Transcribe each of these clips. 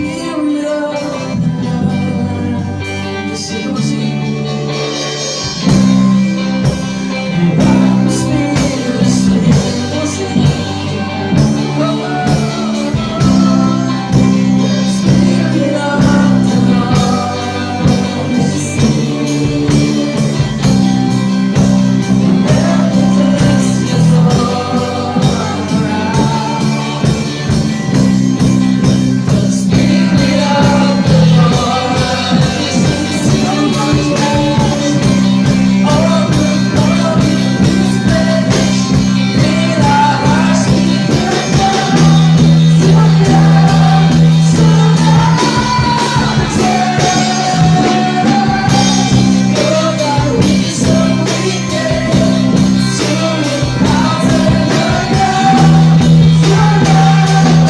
Spirit of the Lord. Sing, come on, sing. The atmosphere is filling. Come on, sing. Oh, the Spirit of the Lord is here. Manifest yourself around. The Spirit of the Lord is here. Overflowing this place. Fill our hearts with your love. Your love surrounds us. You're the reason we came to encounter your love. Your love surrounds us.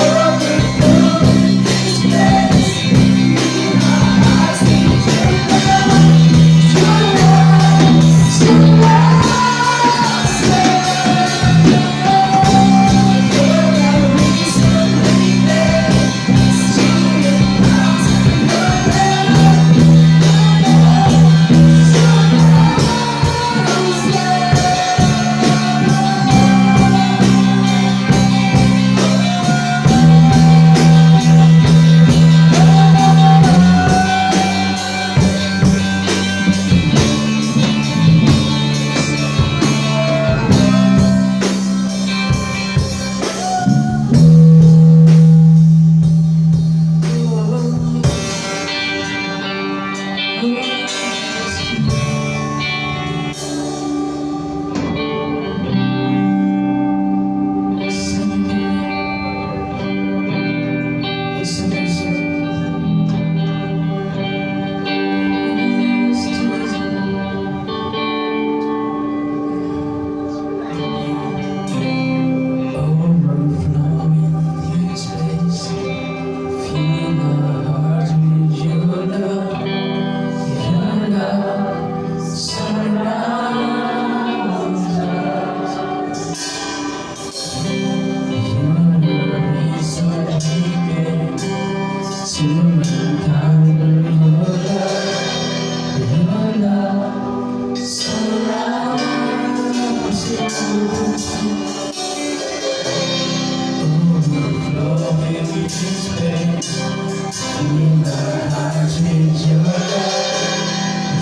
Overflowing this place. Fill our hearts with your love. Your love surrounds us. You're the reason we came to encounter your love. Your love surrounds us. Overflowing this place, fill our hearts with your love. Your love surrounds us. You're the reason we came to encounter your love. Your love surrounds us. Overflowing this place, fill our hearts with your love.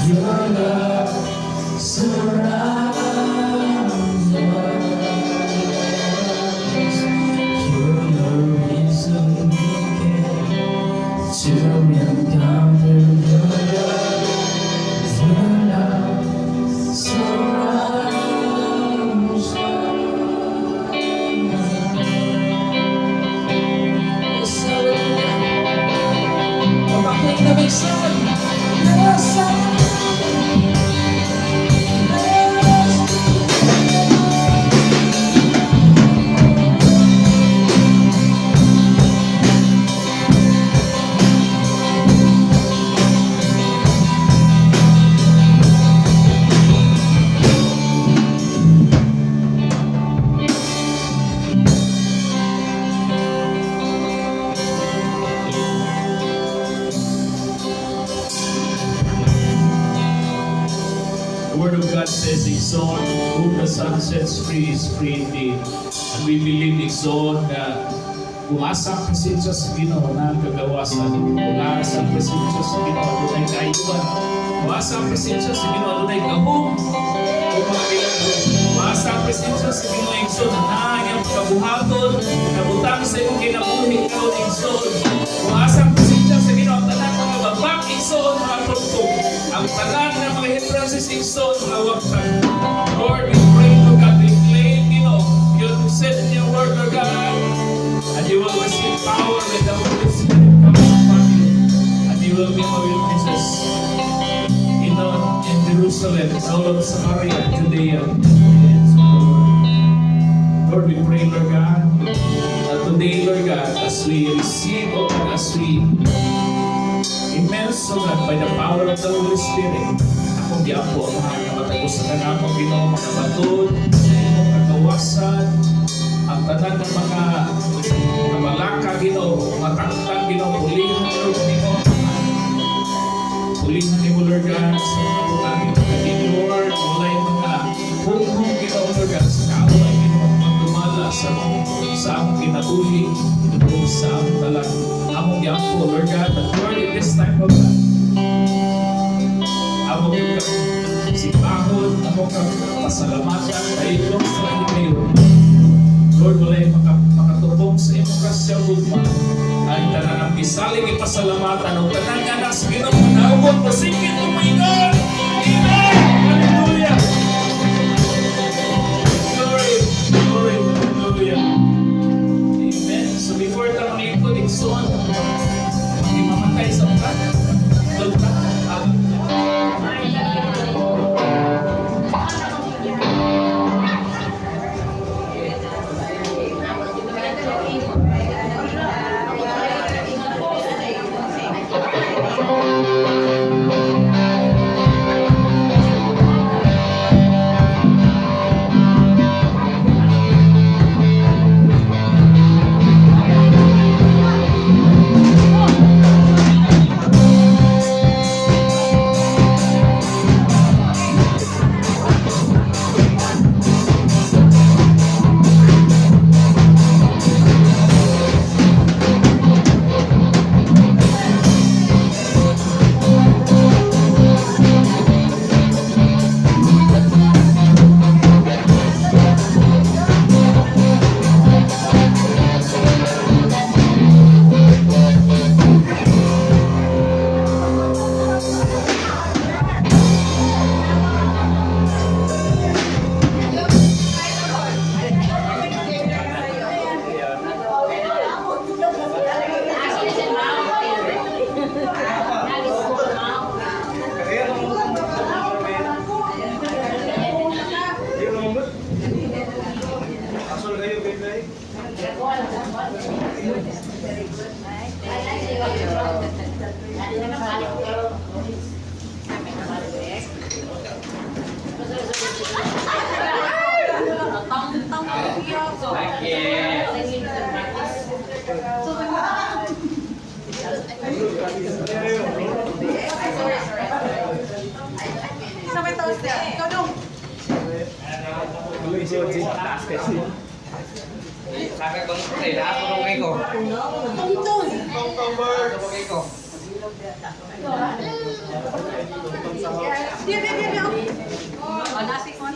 Your love surrounds us. You're the reason we came to encounter your love. Your love surrounds us. Yes, hallelujah. Papaking na minsan. Yes, hallelujah. Yes. The Word of God says, "Igsoon, whom the Son sets free is free indeed." And we believe, igsoon, na kung asa ang presensya sa Ginoo naa ang kagawasan, kung asa ang presensya sa Ginoo, dunay kaayuhan. Kung asa ang presensya sa Ginoo, dunay gahom o mga milagro. Kung asa ang presensya sa Ginoo, igsoon, naa ang kabuhaton, nabutang sa imong kinabuhi karon, igsoon. Kung asa ang presensya sa Ginoo, ang tanan mga babak, igsoon, mga tugtog. Ang tanan ng mga hindrances, igsoon, mga wagtang. Lord, we pray to God, we claim, you said in your word, Lord God, and you will receive power when the Holy Spirit comes upon you, and you will be my witnesses in Jerusalem, in all of Samaria, Judea, and to the ends of the world. Lord, we pray, Lord God, that today, Lord God, as we receive, O God, as we immense, O God, by the power of the Holy Spirit, akong giampo, Amahan, nga matag usa kanamo, Ginoo, makabaton sa imong kagawasan. Mataktan, Ginoo, pulihan, Lord, nimo. Pulihan nimo, Lord God, sa mga butang Ginoo, Lord, walay mga hunghong, Ginoo, Lord God, sa kaaway, Ginoo, magdumala sa among kinabuhi, o sa among talang among giampo, Lord God. But Lord, in this time of God, amo gyud kang simbahon, amo kang pasalamatan kay sa higayon. Lord, walay makatubong sa imong grasya ug gugma. Ang tanan ang gisalig ipasalamatan ug tanan nga anak sa Ginoo manawag mosikit o moingon. Amen. Hallelujah. Glory, glory, hallelujah. Amen. So before ta mangikod, igsoon, mamatay sa ukat. Dugta. Sa may taas niya. Ikaw dong. Saka kung ay lahat ko kay ko. Kay ko. Di, di, di, di. Oh, nasi kon.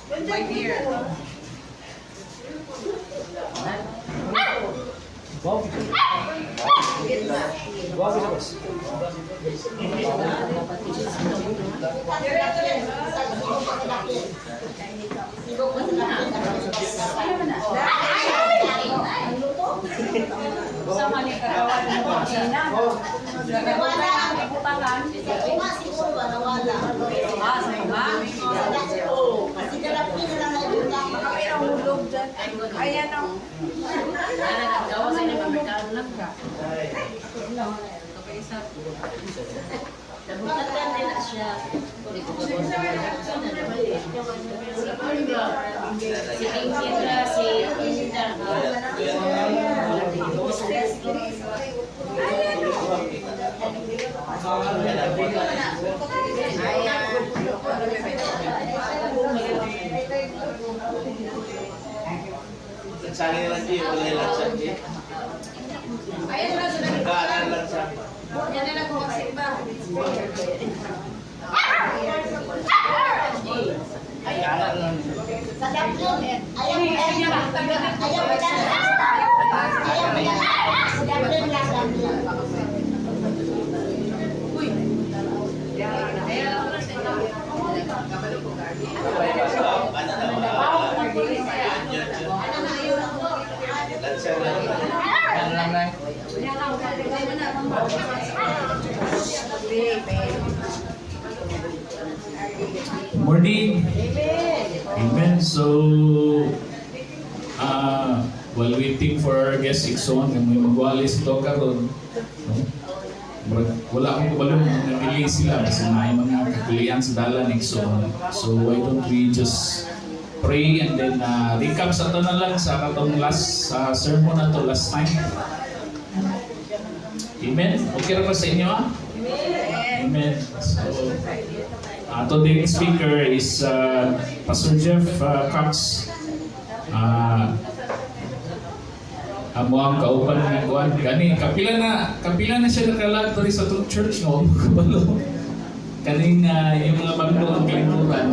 My dear. Sama ni kagawan mo. Nawala ang Butangan. Uma siguro nawala. Ah, sa mga. Oo. Kasi dalapin na lang na ibutang. Kami ang hulog dyan. Ayan ang. Hulog ka. Si King Kendra, si Kendra. Lansangan lang di, wala lansan di. Ayan na sila. Daanan lansan. Yan na lang kung magsimba. Daanan lang. Sa daplin. Ayaw mo. Ayaw mo. Ayaw mo. Sa daplin lang, daplin. Uy. Ayan ako na sa Lansan lang. Ano lang na. Morning. Amen. So, while waiting for our guest igsoon, nga may magwali sa to karon. No? Murag, wala akong kabalo nag-delay sila kasi may mga kakulian sa dalan igsoon. So why don't we just pray and then recap sa to na lang sa katong last sa sermon na to last time. Amen? Okay ra ba sa inyo ah? Amen. So, ato ding speaker is Pastor Jeff Cox. Amo ang kauban nga kuan gani kapila na siya nakalag diri sa atong church, no, kabalo kaning yung mga banglo ang kalikuran,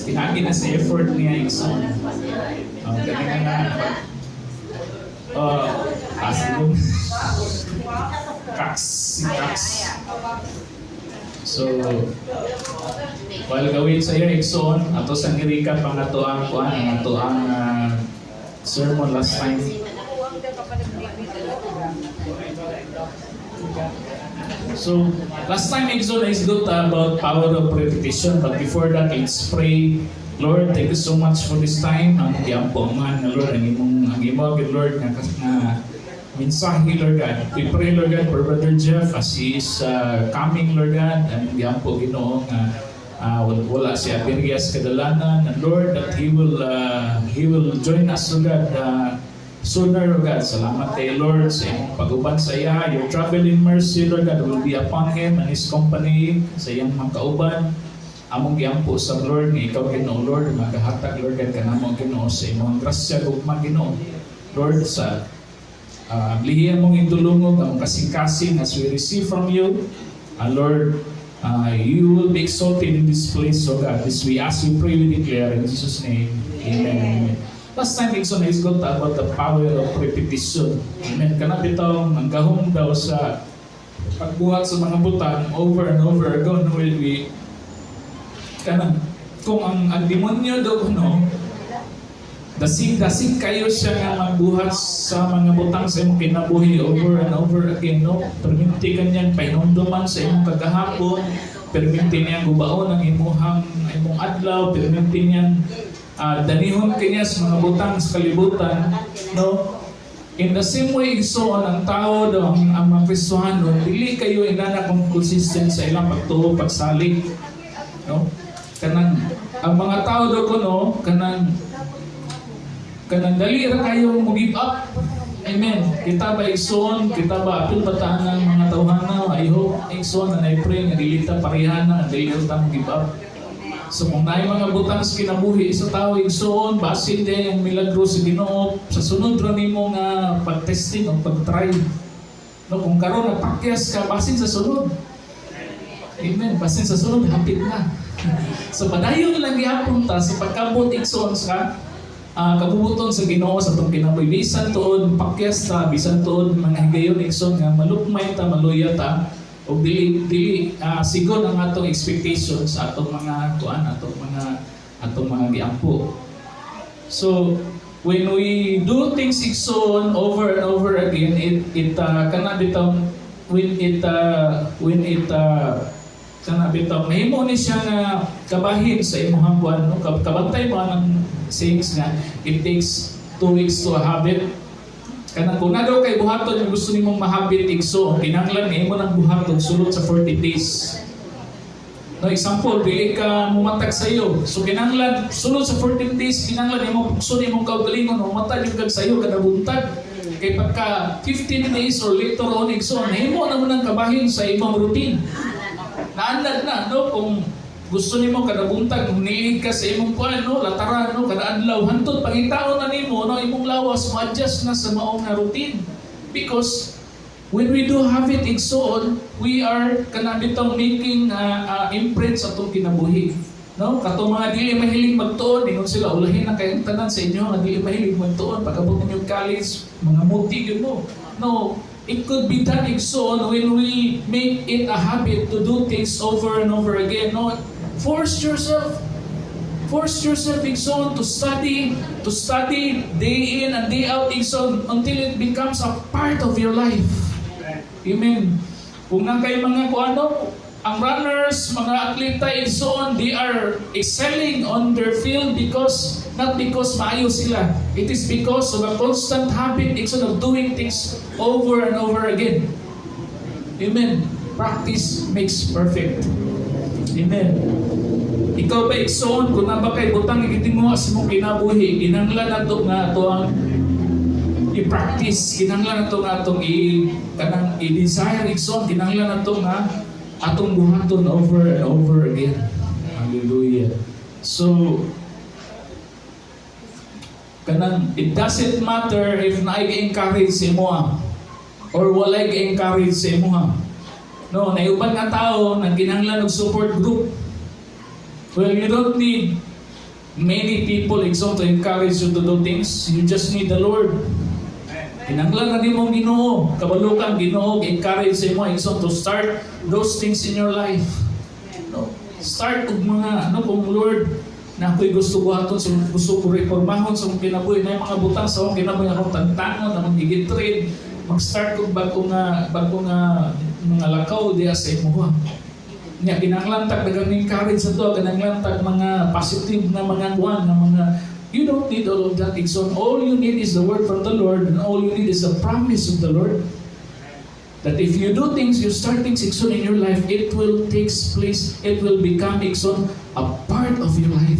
pinagi na sa effort niya igsoon, kaning nga asilong Cox, si Cox. So while gawin sa iyo igsoon, ato sa i-recap ang ato ang kuan, ang ato ang sermon last time. So, last time igsoon is good about power of repetition, but before that, let's pray. Lord, thank you so much for this time. Ang giampo man nga Lord, ang imong Lord nga mensahe, Lord God. We pray, Lord God, for Brother Jeff as he is coming, Lord God, and giampo Ginoo nga wala si aberya sa kadalanan, and Lord, that he will join us, Lord God, sooner, Lord God. Salamat kay Lord sa imong pag-uban sa iya. Your traveling mercy, Lord God, will be upon him and his company, sa iyang mga kauban. Among giampo sa Lord nga ikaw Ginoo, Lord, magahatag, Lord God, kanamo Ginoo sa imong grasya, gugma Ginoo. Lord, sa lihiyan mong indulungog ang kasing-kasing as we receive from you. Lord, you will be exalted in this place, O God. This we ask, we pray, we declare in Jesus' name. Amen. Amen. Last time, igsoon, is got about the power of repetition. Amen. Kana bitaw ang gahom daw sa pagbuhat sa mga butang over and over again will we kanang kung ang demonyo daw no, dasig-dasig kayo siya nga magbuhat sa mga butang sa imong kinabuhi over and over again, no? Perminti kanyang pahinumduman sa imong kagahapon, perminti niyang gubaon ang imong adlaw, perminti niyang danihon kanya sa mga butang sa kalibutan, no? In the same way, igsoon, ang tao daw, ang mga Kristohano, dili kayo inana kung consistent sa ilang pagtuo, pagsalig, no? Kanang ang mga tao daw kuno kanang dali ra kayo mo give up. Amen. Kita ba igsoon, kita ba apil bataan ng mga tawhana? I hope igsoon and I pray nga dili ta parehana, dili ta mo give up. So kung naay mga butang sa kinabuhi sa tao igsoon, basin din ang milagro sa Ginoo sa sunod ra nimo nga pag-testing o pag-try. No, kung karon nagpakyas ka, basin sa sunod. Amen. Basin sa sunod hapit na. So padayon lang gihapon ta sa pagkabot igsoon sa kabubuton sa Ginoo sa atong kinabuhi. Bisan tuod pakyas ta, bisan tuod mga higayon igsoon nga malukmay ta, maluya ta, ug dili sigon ang atong expectations sa atong mga kuan, atong mga giampo. So when we do things igsoon over and over again, it kana bitaw when it kana bitaw mahimo ni siya nga kabahin sa imong kuan, no? Kabantay mo ang sayings nga "It takes 2 weeks to a habit." Kanang kung na daw kay buhaton yung gusto nimong mahabit igsoon, kinahanglan imo nang buhaton sulod sa 40 days. No, example, dili ka mumatag sa iyo. So kinahanglan sulod sa 14 days, kinahanglan imo pugson imong kaugalingon, mumatag yung kag sayo kada buntag. Kay pagka 15 days or later on igsoon, nahimo na mo nang kabahin sa imong routine. Naanad na, no, kung gusto nimo kada buntag nilihig ka sa imong kuan, no, lataran, no, kada adlaw, hantod pangitaon na nimo, no, imong lawas mo adjust na sa mao nga routine, because when we do have it igsoon, we are kana bitong making imprint sa atong kinabuhi, no? Katong mga dili mahilig magtuon, ingon sila, ulahin na kayong tanan sa inyo nga dili mahilig magtuon, pag-abot ninyo college, mga muti gyud mo, no? It could be done igsoon when we make it a habit to do things over and over again, no? Force yourself. Force yourself igsoon to study day in and day out igsoon until it becomes a part of your life. Amen. Kung nang kay mga kuano, ang runners, mga atleta igsoon, they are excelling on their field because not because maayo sila. It is because of a constant habit igsoon of doing things over and over again. Amen. Practice makes perfect. Amen. Ikaw ba igsoon, kung na ba kay butang igitinguha sa imong kinabuhi, kinahanglan nato nga ato ang i-practice, kinahanglan nato nga atong i kanang i-desire, igsoon, kinahanglan nato nga atong buhaton over and over again. Hallelujah. So kanang it doesn't matter if naay encourage sa imoha or walay encourage sa imoha, no? Naay uban nga tao nga kinahanglan og support group. Well, you don't need many people, igsoon, to encourage you to do things. You just need the Lord. Kinahanglan na nimo Ginoo. Kabalo kang Ginoo encourage sa imo, igsoon, to start those things in your life, no? Start og mga ano kung Lord na ako'y gusto buhaton sa gusto ko reformahon sa akong kinabuhi na mga butang sa akong kinabuhi, akong tantangon, akong gigitrid, mag-start og bago nga mga lakaw diya sa imuha nya. Kinahanglan tag daghang encourage sa to, kinahanglan tag mga positive na mga kuan nga mga. You don't need all of that, igsoon. All you need is the word from the Lord and all you need is the promise of the Lord that if you do things, you start things, igsoon, in your life, it will take place, it will become, igsoon, a part of your life.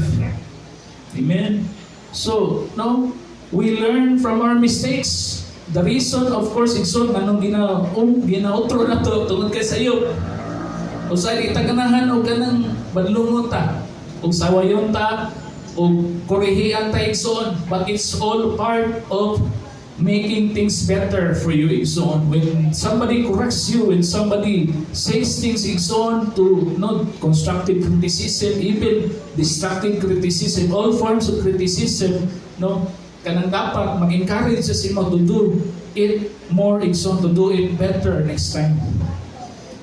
Amen. So no, we learn from our mistakes. The reason, of course, igsoon, anong ginautro na to, tungod kay sayop. Usay di ganahan og kanang badlungon ta, og sawayon ta, og korehian ta, igsoon, but it's all part of making things better for you, igsoon. When somebody corrects you, when somebody says things, igsoon, to no constructive criticism, even destructive criticism, all forms of criticism, no, kanang dapat mag-encourage sa imo to do it more, igsoon, to do it better next time.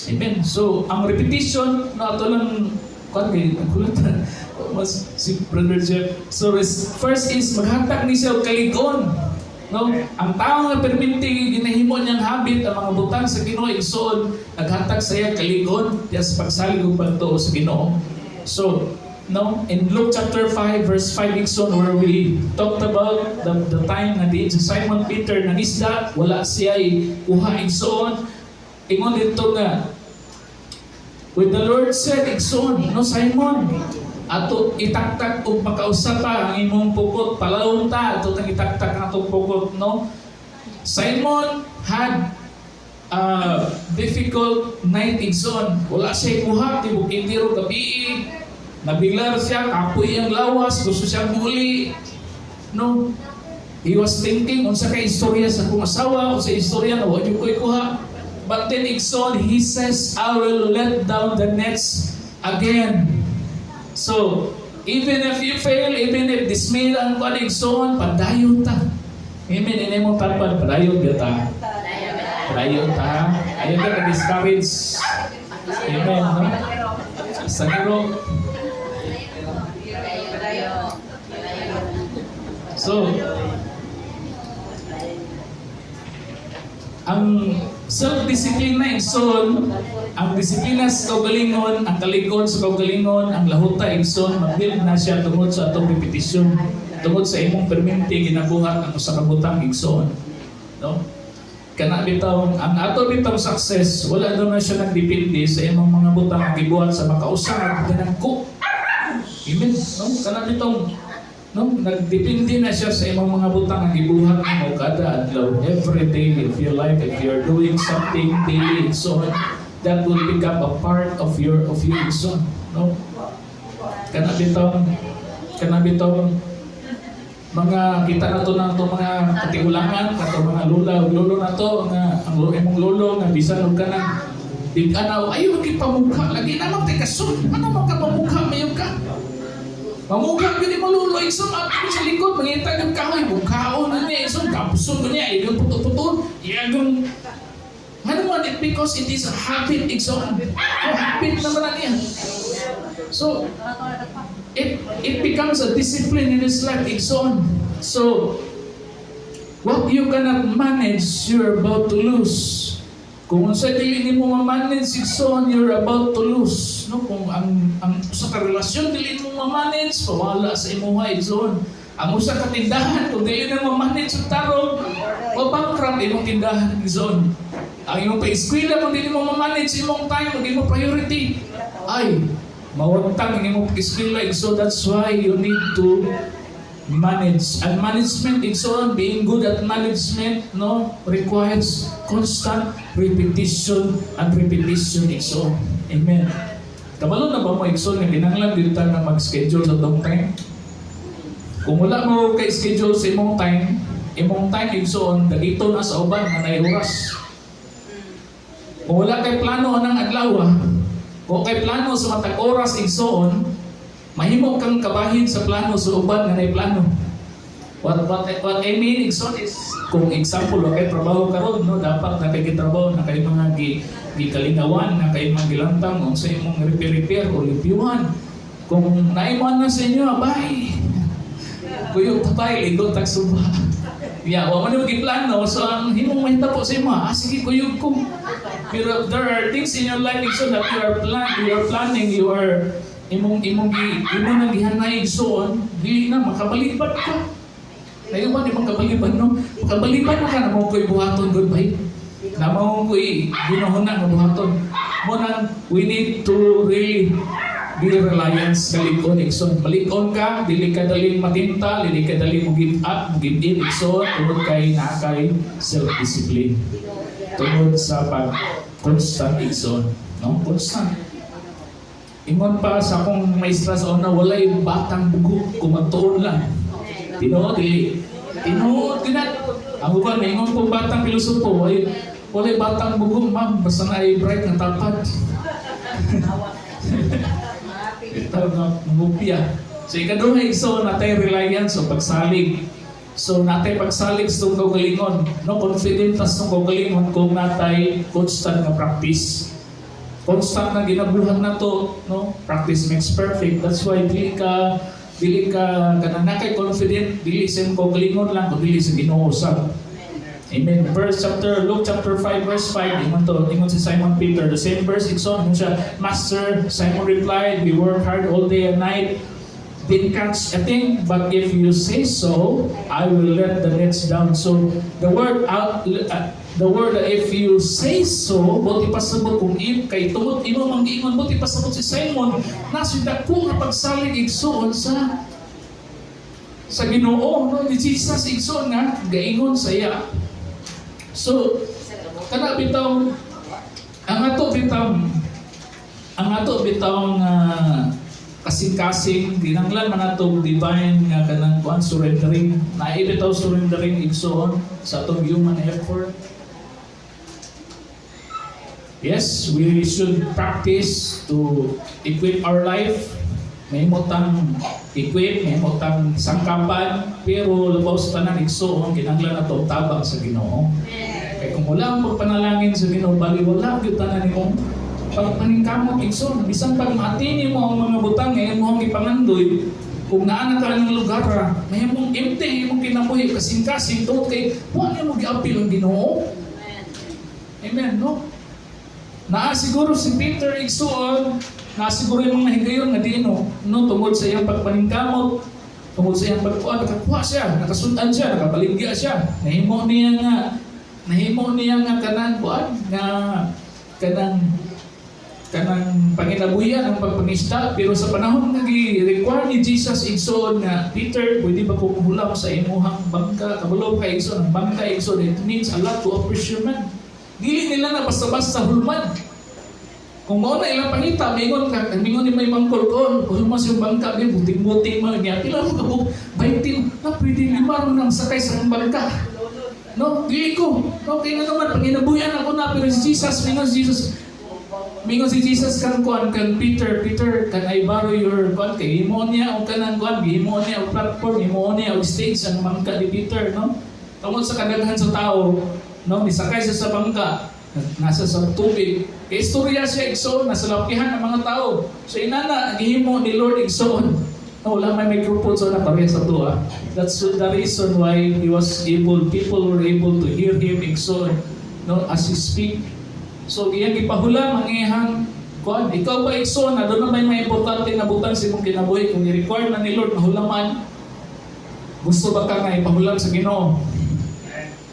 Amen. So, ang repetition, no, ato lang, kuan kay, ang kulit mas si Brother Jeff. So, first is, maghatag ni siya og kalig-on. No? Ang tao nga perminti ginahimo niyang habit ang mga butang sa Ginoo, igsoon, naghatag sa iya kalig-on diya sa pagsalig ug pagtuo sa Ginoo. So, no, in Luke chapter 5 verse 5, igsoon, where we talked about the time nga di si Simon Peter nangisda, wala siya kuha, igsoon. Ingon dito nga when the Lord said, igsoon, no, "Simon, ato itaktak og makausa pa ang imong pukot, palawon ta, ato tang itaktak ang atong pukot," no? Simon had a difficult night, igsoon. Wala siya kuha, tibok intiro gabi. Nabilar siya, kapoy ang lawas, gusto siya muli. No? He was thinking, unsa kay istorya sa akong asawa, unsa istorya na wa jud ko'y kuha. But then, igsoon, he says, "I will let down the nets again." So, even if you fail, even if dismayed ang kuan, igsoon, padayon ta. Amen. Ini mo tapad, padayon ba ta? Padayon ta. Ayaw ka ka-discourage. Amen, no? Sa Ginoo. Padayon. So, ang self-discipline na, igsoon, ang disiplina sa kaugalingon, ang kalig-on sa kaugalingon, ang lahuta, igsoon, mag-build na siya tungod sa atong repetisyon, tungod sa imong perminti ginabuhat ang usa ka butang, igsoon. No? Kana bitaw ang ato bitaw success, wala daw na siya nagdepende sa imong mga butang ang gibuhat sa makausa nga ginangko. Amen. No? Kana bitaw, no, nagdepende na siya sa imong mga butang ang gibuhat nimo kada adlaw, every day of your life. If you're doing something daily and so on, that will become a part of you, igsoon, no? Kana bitaw mga kita na to na to mga katigulangan kato, mga lola ug lolo na to nga ang imong lolo nga bisan og kanang big-anaw ayo gyud pamukha lagi naman tay kasud ano man ka pamukha mayo ka. Mamukha gyud mo lolo, igsoon, at sa likod mangita gyud kahoy mukhaon na niya, igsoon, kapson ko niya iyon puto-puto iyagong ano man it because it is a habit, igsoon. Oh, habit naman na niya. So it becomes a discipline in his life, igsoon. So what you cannot manage, you're about to lose. Kung unsa dili nimo ma-manage, igsoon, you're about to lose. No, kung ang usa ka relasyon dili mo ma-manage, pawala sa imuha, igsoon. Ang usa ka tindahan kung dili na ma-manage og tarong, o bankrupt imong tindahan, igsoon. Ang imong pa-eskwela kung dili mo ma-manage imong time, kung di mo priority, ay mawagtang imong eskwela. So that's why you need to manage. And management, igsoon, being good at management, no, requires constant repetition and repetition, igsoon. Amen. Kabalo na ba mo, igsoon, nga kinahanglan gyud ta nga mag-schedule sa atong time? Kung wala mo kay schedule sa imong time, igsoon, dagito na sa uban nga naay oras. Kung wala kay plano anang adlaw, kung kay plano sa matag oras, igsoon, mahimo kang kabahin sa plano sa uban nga naay plano. What I mean, igsoon, is kung example, wa kay trabaho karon, no, dapat na kay trabaho na kay mga gikalingawan, na kay mga gilantang unsa imong repair-repair o limpyuhan. Kung naimo na sa inyo, abay. Kuyog patay, ligo tag suba. Yeah, wa man mo giplano, so ang himong mahitabo sa imo, ah, sige, kuyog ko. Pero there are things in your life, igsoon, that you are planning, you are imong imong gi imo nang gihanay, igsoon, dili na makabalibad ka. Kayo ba di makabalibad, no? Makabalibad na ka na mo ko'y buhaton, goodbye. Na mo ko'y ginahuna nga buhaton. Mo nang we need to really be reliance kalig-on, igsoon. Malig-on ka, dili ka daling matinta, dili ka daling mo give up, mo give in, igsoon, tungod kay naa kay self-discipline. Tungod sa pag constant, igsoon, no? Constant. Ingon pa sa akong maestra sa una, walay batang bugo, kung magtuon lang. Tinuod, dili. Tinuod, ginat. Ang uban, maingon po batang pilosopo, ay, walay batang bugo, ma'am, basta na ay bright nga tapad. Ito nga, mangupya. So ikaduha, igsoon, natay reliance o pagsalig. So natay pagsalig sa itong kaugalingon. No, confident ta sa itong kaugalingon kung natay constant nga practice. Constant na ginabuhat na to, no? Practice makes perfect. That's why dili ka kanang nakay confident dili sa imong kaugalingon lang kun dili sa Ginoo usab. Amen. Verse chapter Luke chapter 5 verse 5, ingon to, ingon si Simon Peter, the same verse, igsoon, ingon siya, "Master," Simon replied, "we work hard all day and night, didn't catch a thing, but if you say so, I will let the nets down." So the word out the word "if you say so", buot ipasabot kung im kay tungod imo mang giingon, buot ipasabot si Simon nasa dako nga pagsalig, igsoon, sa Ginoo, no, ni Jesus, igsoon, nga gaingon sa iya. So kana bitaw ang ato bitaw nga kasing-kasing ginanglan man atong divine nga kanang kuan, surrendering na bitaw, surrendering, igsoon, sa atong human effort. Yes, we should practice to equip our life. May tang equip, may tang sangkapan, pero labaw sa tanan, igsoon, kinahanglan nato tabang sa Ginoo. Kay kung wala ang pagpanalangin sa Ginoo, bali wala gyud tanan nimong pagpaningkamot, igsoon. Bisan pag maatini mo ang mga butang nga imong gipangandoy, kung naa na ka ng lugar, mahimong empty imong kinabuhi, kasing-kasing, tungod kay wa nimo giapil ang Ginoo. Amen, no? Naa siguro si Peter, igsuon, naa siguro yung mga higayon nga dino, no, tungod sa iyang pagpaningkamot, tungod sa iyang pagkuan, nakakuha siya, nakasundan siya, nakabaligya siya. Nahimo niya nga kanang kuan, nga kanang kanang panginabuhian ang pagpangisda, pero sa panahon nga gi-require ni Jesus, igsoon, nga, "Peter, pwede ba kong hulam sa imuhang bangka?" Kabalo ka, igsoon, ang bangka, igsoon, it means a lot to a fisherman. Dili nila na basta-basta hulman. Kung mao na ilang pangita, mingon ka, mingon ni may mangkol ko, hulman sa iyong bangka, di buting-buting man niya. Pila mo kabuk, 20, na pwede lima ron nang sakay sa bangka. No, dili ko. No, kaya nga naman, panginabuhian ako na, pero si Jesus, mingon si Jesus, mingon si Jesus kang kuan kang Peter, "Peter, can I borrow your kuan?" Kay himo niya og kanang kuan, himo niya og platform, himo niya og stage ang bangka ni Peter, no? Tungod sa kadaghan sa tao, no, nisakay siya sa bangka, nasa sa tubig. Kay istorya siya, igsoon, nasa lapihan ng mga tao. So inana gihimo ni Lord, igsoon. No, wala may microphone so na pareha sa tuwa. That's the reason why he was able, people were able to hear him, igsoon, no, as he speak. So iyang gipahulam ang iyang kuan. Ikaw ba, igsoon, na doon na may mga importante na butang sa imong kinabuhi kung i-require na ni Lord na hulaman, gusto ba ka nga ipahulam sa Ginoo?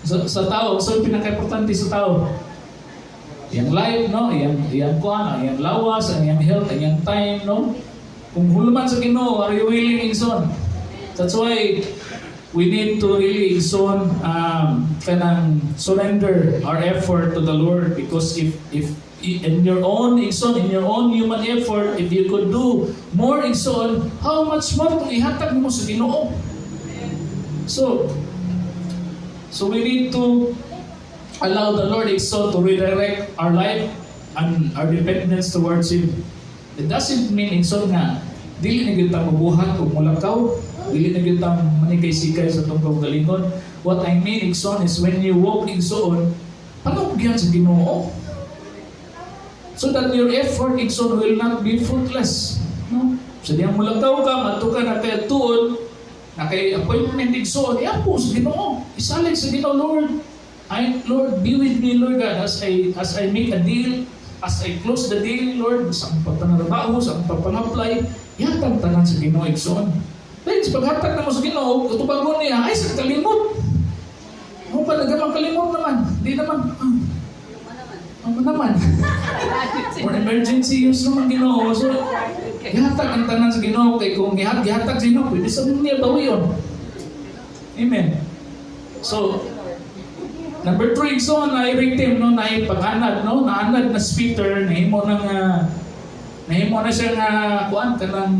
Sa tao, so pinaka-importante sa tao? Iyang life, no? Iyang kuan, ang iyang lawas, ang iyang health, ang iyang time, no? Kung huluman sa Ginoo, are you willing, igsoon? That's why we need to really, igsoon, kanang surrender our effort to the Lord, because if in your own, igsoon, in your own human effort, if you could do more, igsoon, how much more kung ihatag mo sa Ginoo? So we need to allow the Lord, igsoon, to redirect our life and our dependence towards Him. It doesn't mean, igsoon, nga dili na gyud ta mabuhat ug mulakaw, dili na gyud ta manikay-sikay sa atong kaugalingon. What I mean, igsoon, is when you walk, igsoon, panugyan sa Ginoo so that your effort, igsoon, will not be fruitless, no? So diyang mulakaw ka, madto ka na kay tuod na kay appointment, igsoon, iampo sa Ginoo, isalig sa Ginoo, "Lord, I Lord, be with me, Lord God, as I make a deal, as I close the deal, Lord, sa akong pagpanarabaho, sa akong pagpang-apply." Ihatag tanan sa Ginoo, igsoon. Then sa paghatag namo sa Ginoo, tubagon niya, ay sa kalimot. Mo pa nagamang kalimot naman. Di naman. Ah, ano naman? For emergency use naman, Ginoo. So, ihatag ang tanan sa Ginoo kay kung gihatag sa Ginoo, pwede sa niya bawion. Amen. So, number 3, so na victim, no, na pag-anad, no, naanad na si Peter, nahimo na siya nga kuan, kanang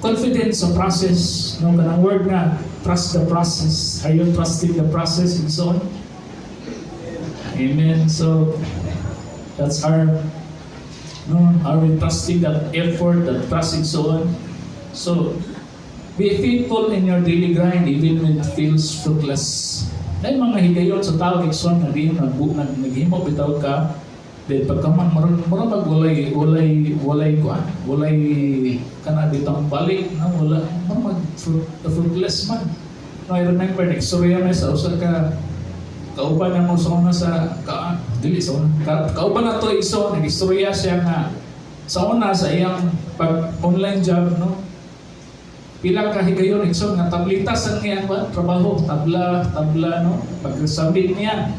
confidence sa process, no, kanang word nga "trust the process." Are you trusting the process and so on? Amen. So that's our, no, are we trusting that effort, that trust and so on? So be faithful in your daily grind even when it feels fruitless. Dahil mga higayon sa tao, igsoon, nga di nag naghimo bitaw ka, then pagkaman murag mag walay kuan, walay kana bitang balik, no, wala, murag mag fruitless man. No, I remember nagstorya mi sa usa ka kauban na mo sa una sa ka, dili sa una kauban na to, igsoon. Nagstorya siya nga sa una sa iyang pag online job, no, pila ka higayon, igsoon, nga tablitas ang iyang ba, trabaho, tabla tabla, no. Pag submit niya,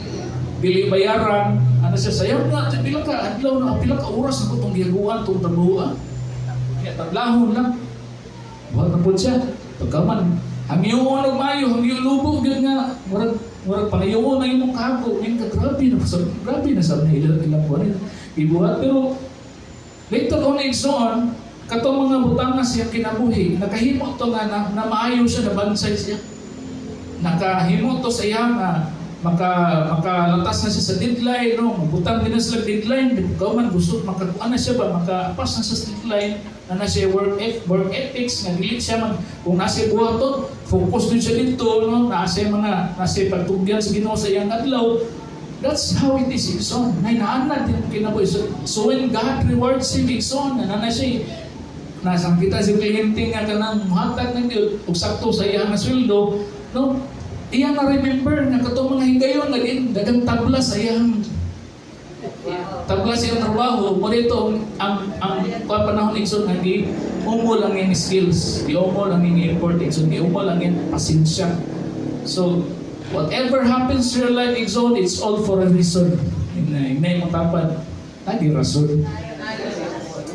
dili bayaran. Ano siya, sayaw nga, pila ka adlaw na, pila ka oras na ko tong gihaguan tong trabaho, ah. Kaya tablahon lang, buhat na pud siya. Pagkaman, hangyoon og maayo, hangyo lubo gyud nga murag pangayoon na imong kago ning ka, grabe na sa ilang ilang buwan ibuhat. Pero later on, igsoon, katong mga butanga siyang kinabuhi, nakahimo to nga na maayo siya, nabansay siya, nakahimo to sa iya nga makalatas na siya sa deadline, no. Mabutang din na sila deadline, di ba man gusto makakuan na siya ba, makapas na siya sa deadline na siya work ethics nga dili siya mag kung nasa buhaton, focus din siya dito, no, nasa mga nasa pagtugyan sa Ginoo sa iyang adlaw. That's how it is, igsoon. Nay naanad din kinabuhi. So when God rewards him, igsoon, na na siya nasa kita si kliyente nga kanang muhatag ng Dios og sakto sa iyang nga sweldo, no, iya na remember nga katong mga higayon nga din dagang tabla sa iyang tabla sa iyang trabaho mo dito. Ang kuan panahon, igsoon, nga gi umol ang iyang skills, gi umol ang iyang effort, igsoon, gi umol ang iyang pasensya. So whatever happens to your life, igsoon, it's all for a reason. Inay mo tapad lagi rason.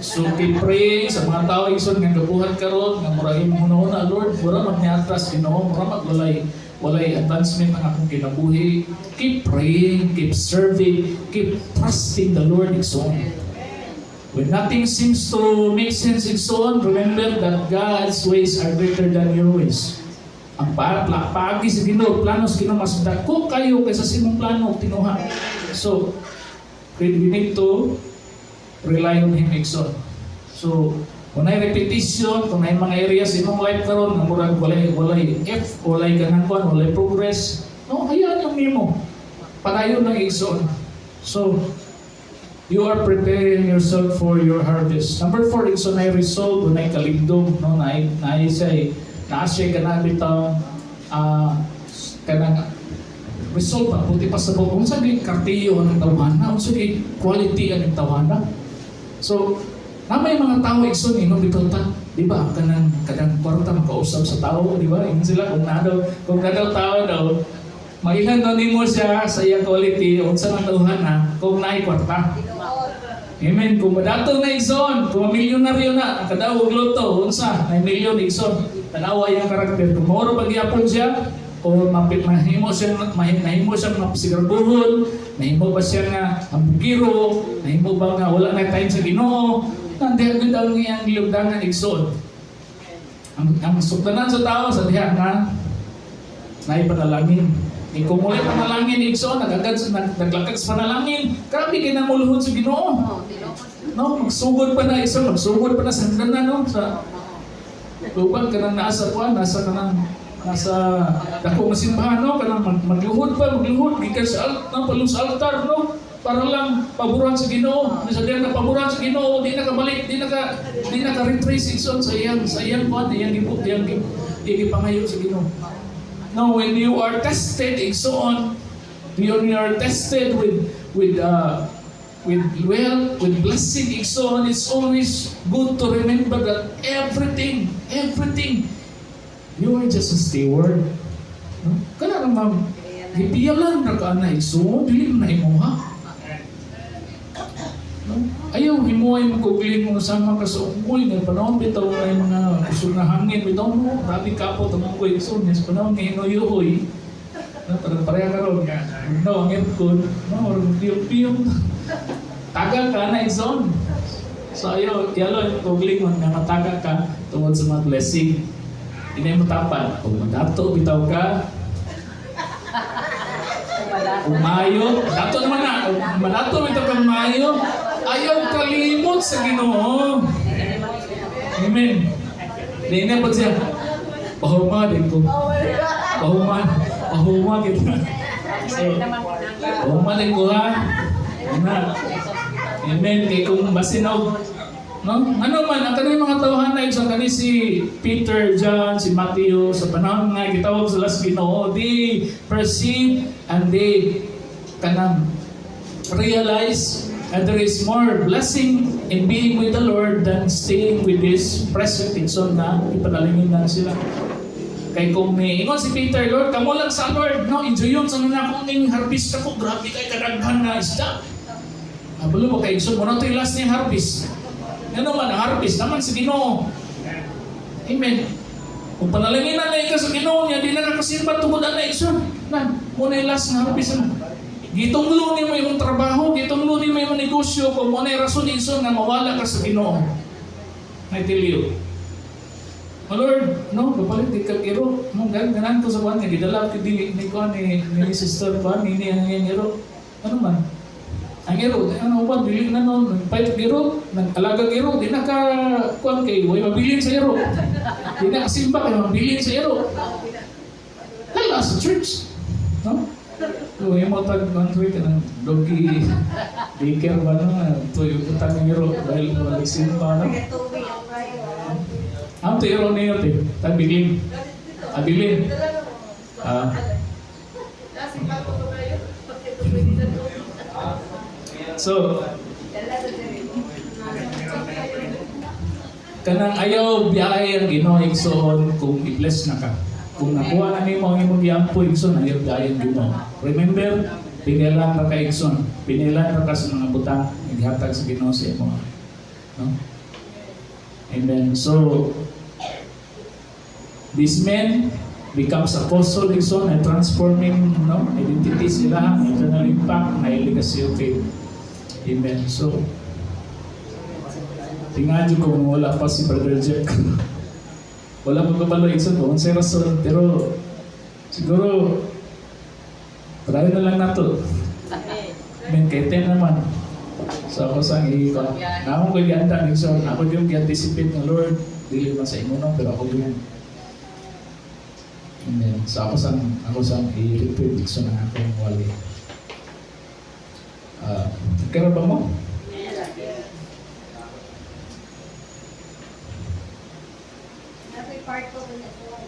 So keep praying sa mga tao, igsoon, nga gabuhat karon nga murag imong hunahuna, "Lord, mura mag niatras Ginoo, mura mag walay advancement ang akong kinabuhi." Keep praying, keep serving, keep trusting the Lord, igsoon. When nothing seems to make sense, igsoon, remember that God's ways are greater than your ways. Ang paagi sa Ginoo, plano sa Ginoo, mas dako kayo kaysa sa imong plano tinuha. So, we need to rely on Him, igsoon. So, kung may repetition, kung may mga areas sa imong life karon nga murag walay F, walay kanang kuan, walay progress, no, hayaan lang nimo. Padayon lang, igsoon. So, you are preparing yourself for your harvest. Number 4, igsoon, ay resolve, na kaligdom, no, na siya, naa siya kanang bitaw, kanang resolve pa, buti pa sa buong, unsa gyud kartiyo ang tawhana, unsa gyud quality ang tawhana. So, na may mga tao, igsoon, inom bitaw ta, di ba? Kanang kwarta makausap sa tao, di ba? Ingon sila kung na daw tao daw, mailhan daw nimo siya sa iyang quality, unsa man tawhana, kung naay kwarta. Amen. Kung madato na, igsoon, kung milyonaryo na, ang kadaog lotto, unsa, ay milyon, igsoon. Tanawa iyang karakter. Kung mauro pagyapon siya, o mahimo siya nahimo siya nga sigarbuhon, nahimo ba siya nga hambugiro, nahimo ba nga wala na time sa Ginoo, nandiyan gud ang iyang gilugdangan, igsoon. Ang sukdanan sa tao sa diha nga naay panalangin. Ni kung wala panalangin, igsoon, nagagad naglakad sa panalangin, grabe kay namuluhod sa Ginoo. Oh, tilokos. No, magsugod pa na isa, magsugod pa na sa hagdanan, no, sa uban kanang nasa kuan, nasa kanang nasa dako nga simbahan, no, kanang magluhod pa, magluhod gikan sa no, palung sa altar, no, para lang paboran sa Ginoo. Sa diyan na paboran sa Ginoo, di na kabalik, di na ka retrace, igsoon, sa iyang kuan, iyang gibu iyang gipangayo sa Ginoo. No, when you are tested, igsoon, when you are tested with wealth, with blessing, igsoon, it's always good to remember that everything, everything, you are just a steward. No? Kana ra, ma'am, gipiyalan ra ka na, igsoon, dili mo na imuha. No? Ayaw, himuay mo kugling mo sama ka sa unggoy. Nga panahon bitaw na yung mga kusog na hangin bitaw mo. Grabe kapot ang unggoy. So, yes, panahon nga hinuyuhoy. No, parang pareha karon nga. No, ang aircon. No, piyong-piyong. Taga ka na, igsoon. So ayaw, yalo yung kuglingon nga mataga ka tungod sa mga blessing. Hindi mo tapan. Kung madato, bitaw ka. Kung maayo, dato naman na. Kung madato bitaw kang maayo, ayaw kalimot sa Ginoo. Amen. Di na po siya. Pahuma din ko. Pahuma. Pahuma kita. So, pahuma din ko ha. Ana. Amen. Kay kung basin og no? Ano man, ang kanang mga tawhan na isang kani si Peter, John, si Matthew, sa panahon nga gitawag sila sa Ginoo, they perceive and they kanang realize and there is more blessing in being with the Lord than staying with this present, igsoon, na ipanalangin lang sila. Kay kung may ingon si Peter, "Lord, kamo lang sa Lord, no, enjoy yun sa na akong ning harvest ako, grabe kay kadaghan na isda." Abalo ba kay igsoon, mao na ito yung last niyang harvest. Ano man, ang harvest naman sa Ginoo. Amen. Kung panalangin na ikaw sa Ginoo niya, di na ka kasimba tungod na, igsoon. Na, mao na yung last na harvest na. Gitunglo nimo imong trabaho, gitunglo nimo imong negosyo, kung mao na yung rason, igsoon, nga mawala ka sa Ginoo. I tell you. Oh Lord, no, kapalit di ka iro. No, ganan ko sa kuan nga gidala ko dili ni kuan ni sister kuan ni ni ang iyang iro. Ano man? Ang iro, ano ba dili na no, nagpait iro, nag-alaga iro, di na ka kuan kay way mabilin sa iro. Di na kasimba kay mabilin sa iro. Hala sa church. No? So, yung mo tag kuan ka ng doggy daycare ba no? Tuyo utang ng iro dahil wala simba, no? Ang to iro niyo te, tag bilin. Abilin. Ah. So, kanang ayaw biyahe ang Ginoo, igsoon, kung i-bless na ka. Kung nakuha na nimo ang imong giampo, igsoon, ayaw biyahe ang Ginoo. Remember, pinilan ra ka, igsoon. Pinilan ra ka sa mga butang gihatag sa Ginoo sa imo. No? Amen. So, this man becomes apostle, igsoon, and transforming, no, identity sila, eternal impact, na legacy of faith. Amen. So, tingnan nyo kung wala pa si Brother Jack. Wala pa kabalo, igsoon, kung unsay rason, pero siguro try na lang nato. Amen. Kay 10 naman. So ako sa i na ko giandam, igsoon, ako yung gi-anticipate ng Lord, dili man sa imo, no, pero ako yung. Amen. So ako sang i-repeat, igsoon, ang akong wali. Ah, kaya ba mo? Part ko na po.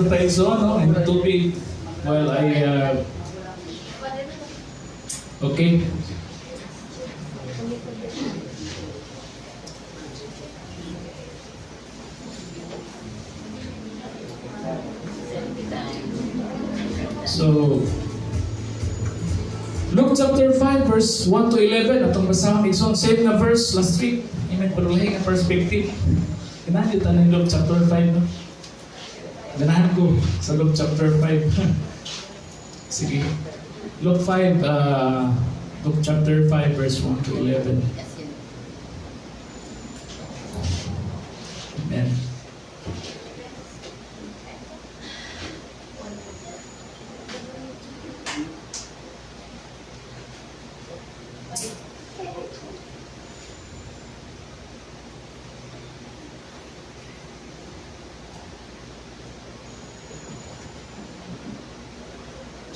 tayo so, no? In the tubig. Well, I okay. So, Luke chapter 5 verse 1 to 11 atong basahon, igsoon, same na verse last week. Amen, pero lahi nga perspective. Ganahan gyud ng Luke chapter 5, no? Ganahan ko sa Luke chapter 5. Sige. Luke 5, Luke chapter 5 verse 1 to 11. Amen.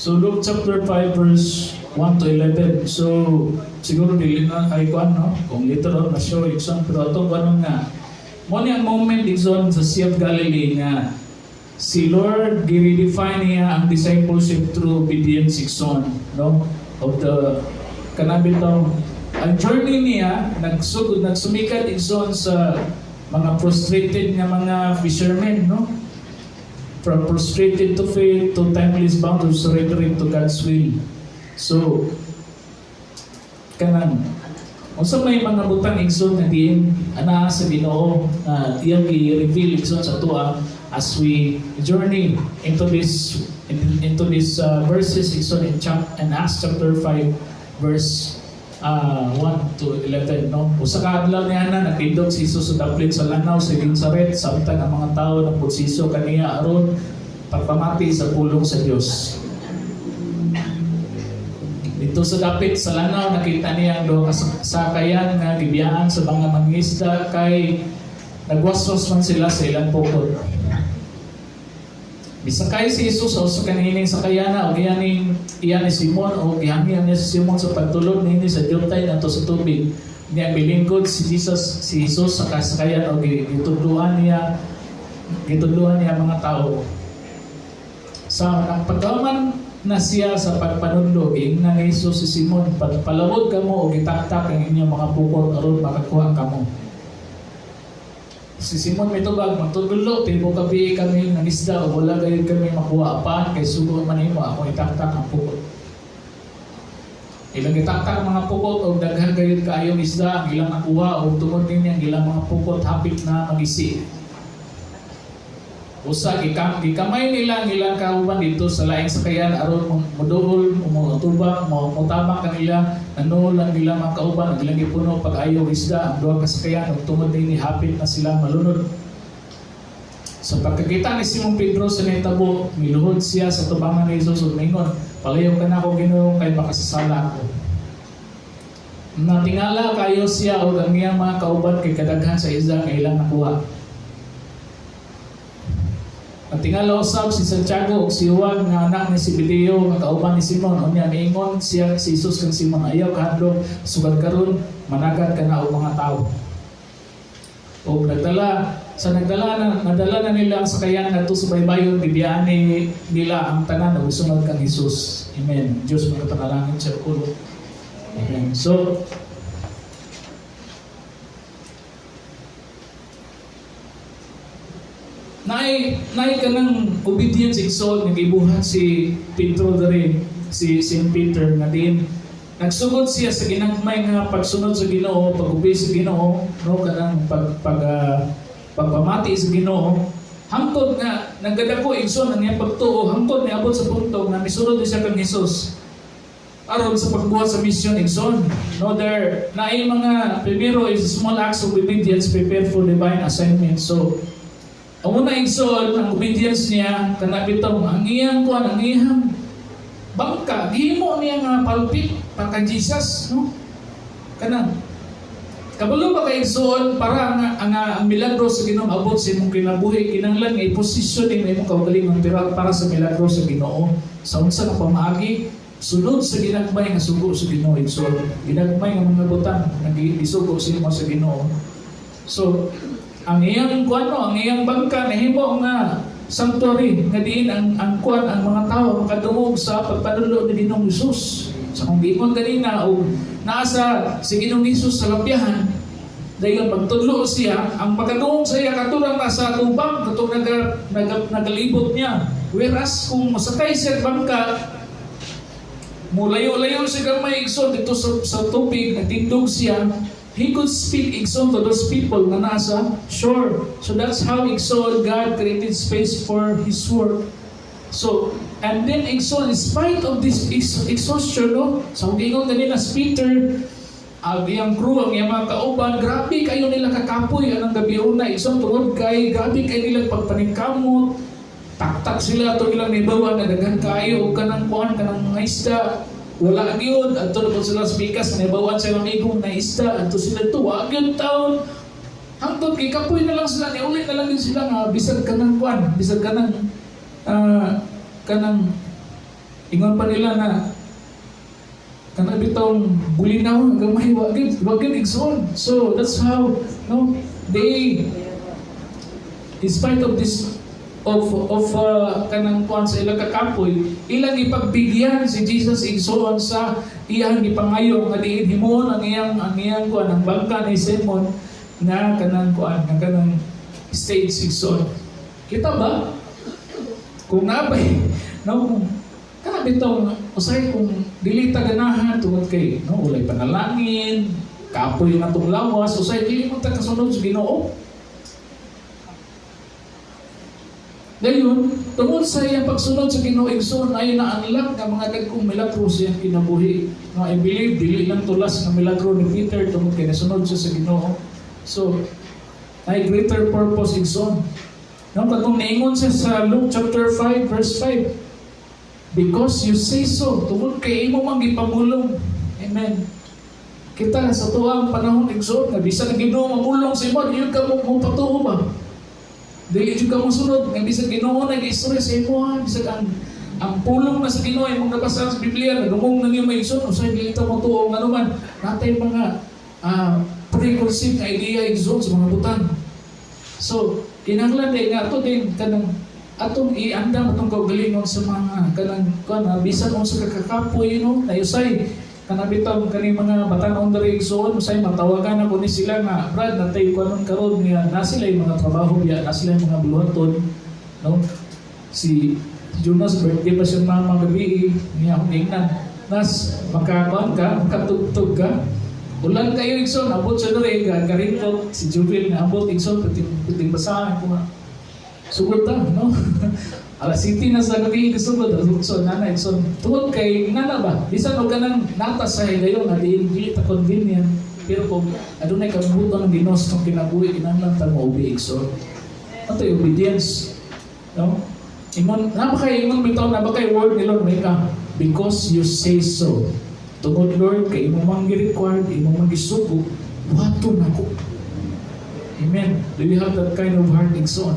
So Luke chapter 5 verse 1 to 11. So siguro dili na ay kuan, no, kung literal na show, igsoon, pero atong kuan nga mo ni ang moment, igsoon, sa Sea of Galilee nga si Lord gi-redefine niya ang discipleship through obedience, igsoon, no, of the kanang bitaw ang journey niya nagsugod, nagsumikat, igsoon, sa mga frustrated nga mga fishermen, no, from frustrated to faith to timeless bound of surrendering to God's will. So, kanang unsa may mga butang, igsoon, nga diin anaa sa Ginoo na iyang i-reveal, igsoon, sa atoa as we journey into this verses, igsoon, in chap and Acts chapter 5 verse 1 to 11, no? Usa ka adlaw niya na nagtindog si Jesus sa daplin sa lanaw sa Gennesaret samtang ang mga tawo nagpursiso kaniya aron pagpamati sa pulong sa Dios. Dito sa dapit sa lanaw, nakita niya ang duha ka sakayan nga gibiyaan sa mga mangingisda kay nagwaswas man sila sa ilang pukot. Misakay si Jesus sa usa kaniining sakayana og iyaning iya ni Simon o gihangyan niya si Simon sa pagtulog niini sa dyutay nato sa tubig. Niya milingkod si Jesus sa kasakayan og gitudluan niya mga tao. Sa nang pagkahuman na siya sa pagpanudlo, giingnan ni Jesus si Simon, "Palawod kamo og itaktak ang inyong mga pukot aron makakuha kamo." Si Simon mitubag, "Magtudlo, tibuok gabii kami nangisda ug wala gayud kami makuha, apan kay sugo man nimo, ako itaktak ang pukot." Ilang itaktak ang mga pukot og daghan gayud kaayong isda ang ilang nakuha ug tungod niini ang ilang mga pukot hapit na magisi. Usa gikamay nila ang ilang kauban dito sa laing sakayan aron moduol, motubang, motabang kanila. Nanuol ang ilang mga kauban ug ilang gipuno pag-ayo isda ang duha ka sakayan ug tungod niini hapit na sila malunod. Sa pagkakita ni Simon Pedro sa nahitabo, miluhod siya sa tubangan ni Jesus ug mingon, "Palayo ka nako, Ginoo, kay makasasala ako." Natingala kayo siya ug ang iyang mga kauban kay kadaghan sa isda nga ilang nakuha. Natingala usab si Santiago ug si Juan nga anak ni Zebedeo nga kauban ni Simon. Unya miingon siya si Jesus kang Simon, "Ayaw kahadlok, sugad karon managad ka na og mga tawo." Og nagdala sa nagdala na nadala na nila ang sakayan ngadto sa baybayon, gibiyaan ni nila ang tanan ug sunod kang Jesus. Amen. Dios magapanalangin sa kulo. Amen. So naay kanang obedience, igsoon, nga gibuhat si Pedro diri, si Saint Peter, nga din nagsugod siya sa ginagmay nga pagsunod sa Ginoo, pag-obey sa Ginoo, no, kanang pagpamati sa Ginoo hangtod nga nagkadako, igsoon, ang iyang pagtuo hangtod niabot sa punto nga misunod siya kang Jesus aron sa pagbuhat sa mission, igsoon, no? There naay mga primero is small acts of obedience prepare for divine assignment. So ang una, igsoon, ang obedience niya, kana bitong ang iyang kuan, ang iyang bangka, gihimo niya nga pulpit para kay Jesus, no? Kanang kabalo ba kay, igsoon, para ang milagro sa Ginoo abot sa imong kinabuhi, kinahanglan nga i-posisyon nimo imong kaugalingon pero para sa milagro sa Ginoo sa unsa ka pamaagi? Sunod sa ginagmay nga sugo sa Ginoo, igsoon, ginagmay nga mga butang nga gisugo sa imo sa Ginoo. So ang iyang kuano, ang iyang bangka nahimo nga sanctuary nga diin ang kuan, ang mga tao makadungog sa pagpanudlo ni Ginoong Hesus. Sa kung giingon ganina og naa sa si Ginoong Hesus sa lapyahan, dayon pagtudlo siya, ang makadungog sa iya katurang nasa tubang, katong nagalibot niya. Whereas kung mosakay siya bangka, mulayo-layo siya gamay, igsoon, dito sa tubig, natindog siya, he could speak, igsoon, to those people na nasa shore. So that's how, igsoon, God created space for His work. So, and then, igsoon, in spite of this exhaustion, no, sa kung ingon ganina si Peter, ang iyang crew, ang iyang mga kauban, grabe kayo nila kakapoy anang gabi una, igsoon, tungod kay, grabe kayo nilang pagpaningkamot, taktak sila ato ilang nibawa na daghan kaayo og kanang kuan, kanang mga isda, wala gyud. Adto na po sila sa pikas, nibawaan sa ilang amigo na isda, adto sila to, wa gyud taon, hangtod kay kapoy na lang sila, niuli na lang din sila nga bisag kanang kuan, bisag kanang kanang ingon pa nila na kanang bitong bulinaw gamay, wa gyud, wa gyud, igsoon. So that's how, no, they, in spite of this of kanang kuan sa ilang kakapoy, ilang ipagbigyan si Jesus, igsoon, sa iyang gipangayo nga diin himuon ang iyang kuan, ang bangka ni Simon nga kanang kuan, nga kanang stage, igsoon. Kita ba kung nabay, no, kung kana bitong usahay kung dili ta ganahan tungod kay, no, walay panalangin, kapoy na tong lawas, usahay dili mo ta kasunod sa Ginoo. Dayon, tungod sa iyang pagsunod sa Ginoo, igsoon, ay na-unlock nga mga dagkong milagro sa iyang kinabuhi. No, I believe dili lang tulas nga milagro ni Peter tungod kay nasunod siya sa Ginoo. So, ay greater purpose, igsoon. No, katong niingon siya sa Luke chapter 5 verse 5, "Because you say so," tungod kay imo mang gipamulong. Amen. Kita sa tuang panahon, igsoon, nga bisan ang Ginoo mamulong sa imo, dili ka mo mopatuo ba? Dili jud ka mosunod nga bisan Ginoo na giistorya sa imo ha, bisag ang pulong na sa Ginoo imong nabasa sa Biblia, nadungog na niyo may igsoon, usahay dili ta motuo ngano man natay mga preconceived nga idea, igsoon, sa mga butang. So, kinahanglan din nga ato din kanang atong iandam atong kaugalingon sa mga kanang kuan na bisan unsa ka kakapoy, no, nayusay kanang bitaw kaning mga batan-on diri, igsoon, usay matawagan ako ni sila nga, "Brad, natay kuanon karon," nga na sila yung mga trabaho biya, na sila yung mga buluhaton, no. Si Jonas, birthday pa siya mama gabi niya, akong giingnan, "Nas, makakuan ka, makatugtog ka?" Ulan kayo, igsoon, abot siya diri garintot si Jubil nga abot, igsoon, puting puting basahan ko nga sugod ta, no. Alas 7 na sa gabi kasugod, so nana, igsoon, tungod kay nana ba, bisan og kanang nata sa higayon nga diin dili ta convenient, pero kung adunay kabubut-on ang Ginoo sa kinabuhi, kinahanglan ta mo-obey, igsoon. Ato obedience, no. Ingon na ba kay, ingon bitaw na ba kay word ni Lord may ka, "Because you say so." Tungod, Lord, kay imo mang gi-required, imo mang gisugo, buhaton nako. Amen. Do you have that kind of heart, igsoon?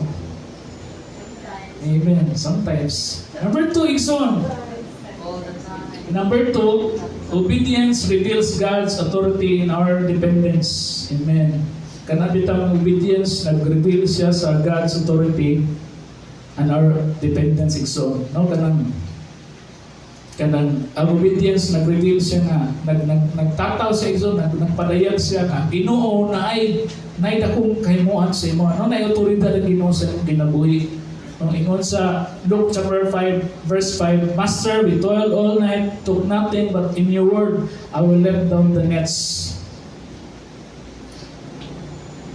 Amen. Sometimes. Number two, igsoon. All the time. Number two, obedience reveals God's authority in our dependence. Amen. Kana bitang obedience, nag-reveal siya sa God's authority and our dependence, igsoon. No, kanang ang obedience nag-reveal siya nga nagtataw siya, igsoon, nagpadayag siya nga ang Ginoo na ay naay dakong kahimuan sa imo, no, naay otoridad ang Ginoo sa imong kinabuhi. Ang ingon sa Luke chapter 5 verse 5, "Master, we toiled all night, took nothing, but in your word I will let down the nets."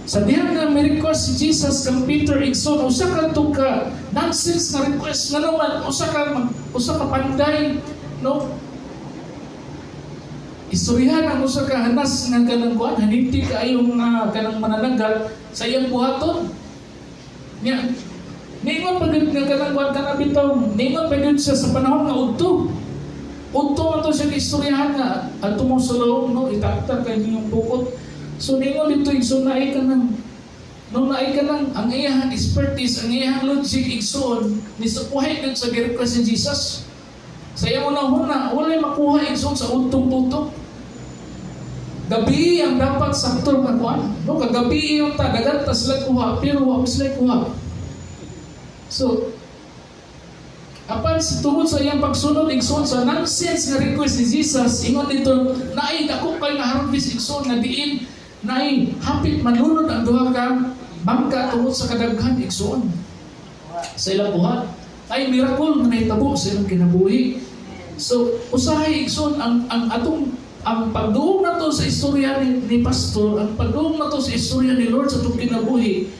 Sa diha nga may request si Jesus kang Peter, igsoon, usa ka to ka nonsense na request nga naman, usa ka panday, no? Istoryahan ang usa ka hanas nga kanang kuan, haninti kaayo nga kanang mananagat sa iyang buhaton. Nya, niingon pa gyud nga kanang kuan kana bitaw, niingon pa gyud siya sa panahon nga udto. Udto man to siya istoryahan nga adto mo sa loob, no, itaktak kay niyong bukot. So niingon dito, igsoon, naay ka nang, no, naay ka nang ang iyang expertise, ang iyang logic, igsoon, ni sa kuhay gyud sa gi-request ni Jesus. Sa iyang una-una, walay makuha, igsoon, sa udtong tutok. Gabi ang dapat sakto nga kuan. No, kagabi yung ta dagan ta sila kuha, pero wa sila kuha. So, apan sa tungod sa iyang pagsunod, igsoon, sa nonsense nga request ni Jesus, ingon dito, naay dako kay nga harvest, igsoon, nga diin naay hapit manunod ang duha ka bangka tungod sa kadaghan, igsoon, sa ilang buhat. Ay miracle nga nahitabo sa ilang kinabuhi. So, usahay, igsoon, ang atong ang pagduong nato sa istorya ni pastor, ang pagduong nato sa istorya ni Lord sa atong kinabuhi,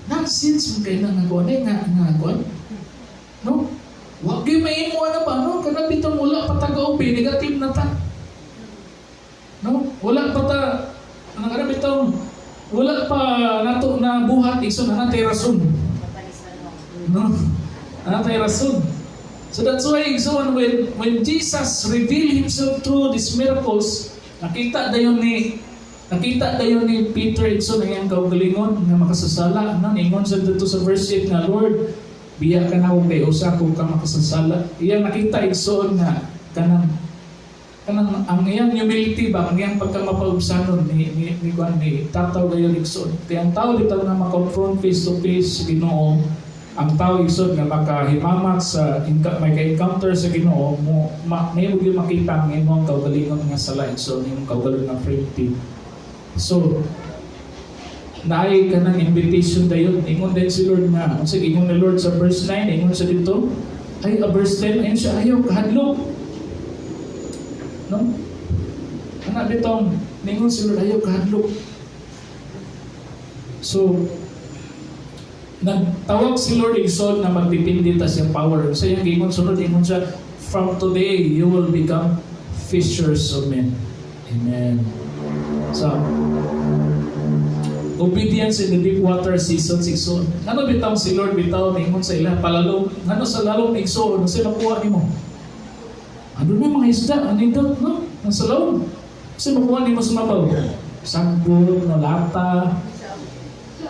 nonsense man kay na nga kuan eh, nga kuan. No? Wa gyud mahimo ana ba, no? Kana bitong wala pa taga-ubi, negative na ta. No? Wala pa ta ano kana bitong wala pa nato na buhat, igsoon, ana tay rason. No? Ana tay rason. So that's why, igsoon, when Jesus revealed himself through these miracles, nakita dayon ni Peter, igsoon, ang iyang kaugalingon nga makasasala. No? Ingon sa dito sa verse 8 nga, "Lord, biya ka nako kay usa ko ka makasasala." Iyang nakita, igsoon, nga kanang kanang ang iyang humility ba, ang iyang pagkamapaubsanon ni kuan ni tataw gayon, igsoon. Kaya ang tao bitaw nga ma-confront face to face sa Ginoo, ang tao, igsoon, nga makahimamat sa may ka-encounter sa Ginoo mo, may mo gyud makita ang imong kaugalingon nga sala, igsoon, imong kaugalingon nga frailty. So naay kanang invitation dayon. Ingon din si Lord nga unsa ingon ni Lord sa verse 9? Ingon sa dito ay a verse 10, ayun siya, "Ayaw kahadlok," no? Ana bitong ningon si Lord, "Ayaw kahadlok." So nagtawag si Lord, igsoon, na magdepende ta siyang power. Sa iyang giingon sunod, ingon siya, "From today you will become fishers of men." Amen. So obedience in the deep water seasons, igsoon. Ngano bitaw si Lord bitaw ningon sa ila palalom? Ngano sa lalom, igsoon, ano sila makuha nimo? Ano na mga isda? Ano ito? No? Nasa lalom. Kasi makuha nimo sa mabaw. Sagbot, no, lata,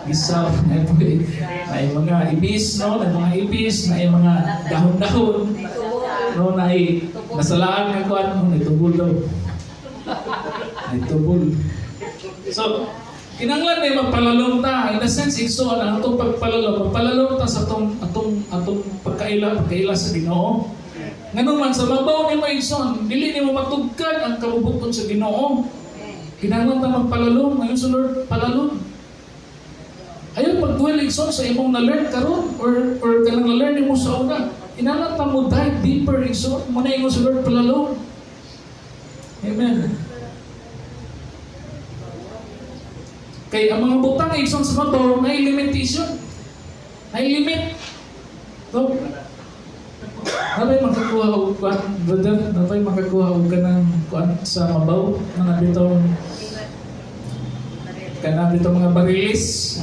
isaw, na mga ibis, no? Na mga ibis, na mga dahon-dahon, no? Na nasalaan nga kuan, no? Naitubol daw. Naitubol. So, kinanglan na magpalalom ta. In the sense, igsoon, ang atong pagpalalom, magpalalom ta sa atong pagkaila sa Ginoo. Ngano man sa mabaw nimo, igsoon, dili nimo matugkad ang kabubuton sa Ginoo. Kinahanglan ta magpalalom. Ngayon sa Lord, palalom. Ayaw pag-dwell, igsoon, sa imong na-learn karon or kanang na-learn nimo sa una. Kinahanglan ta mo dive deeper, igsoon. Muna ingon sa Lord, palalom. Amen. Kay ang mga butang, igsoon, sa mabaw na limitation. Na limit. So, nabay makakuha og kuan, brother, nabay makakuha og kanang kuan sa mabaw, mga bitong kanang bitong mga barilis.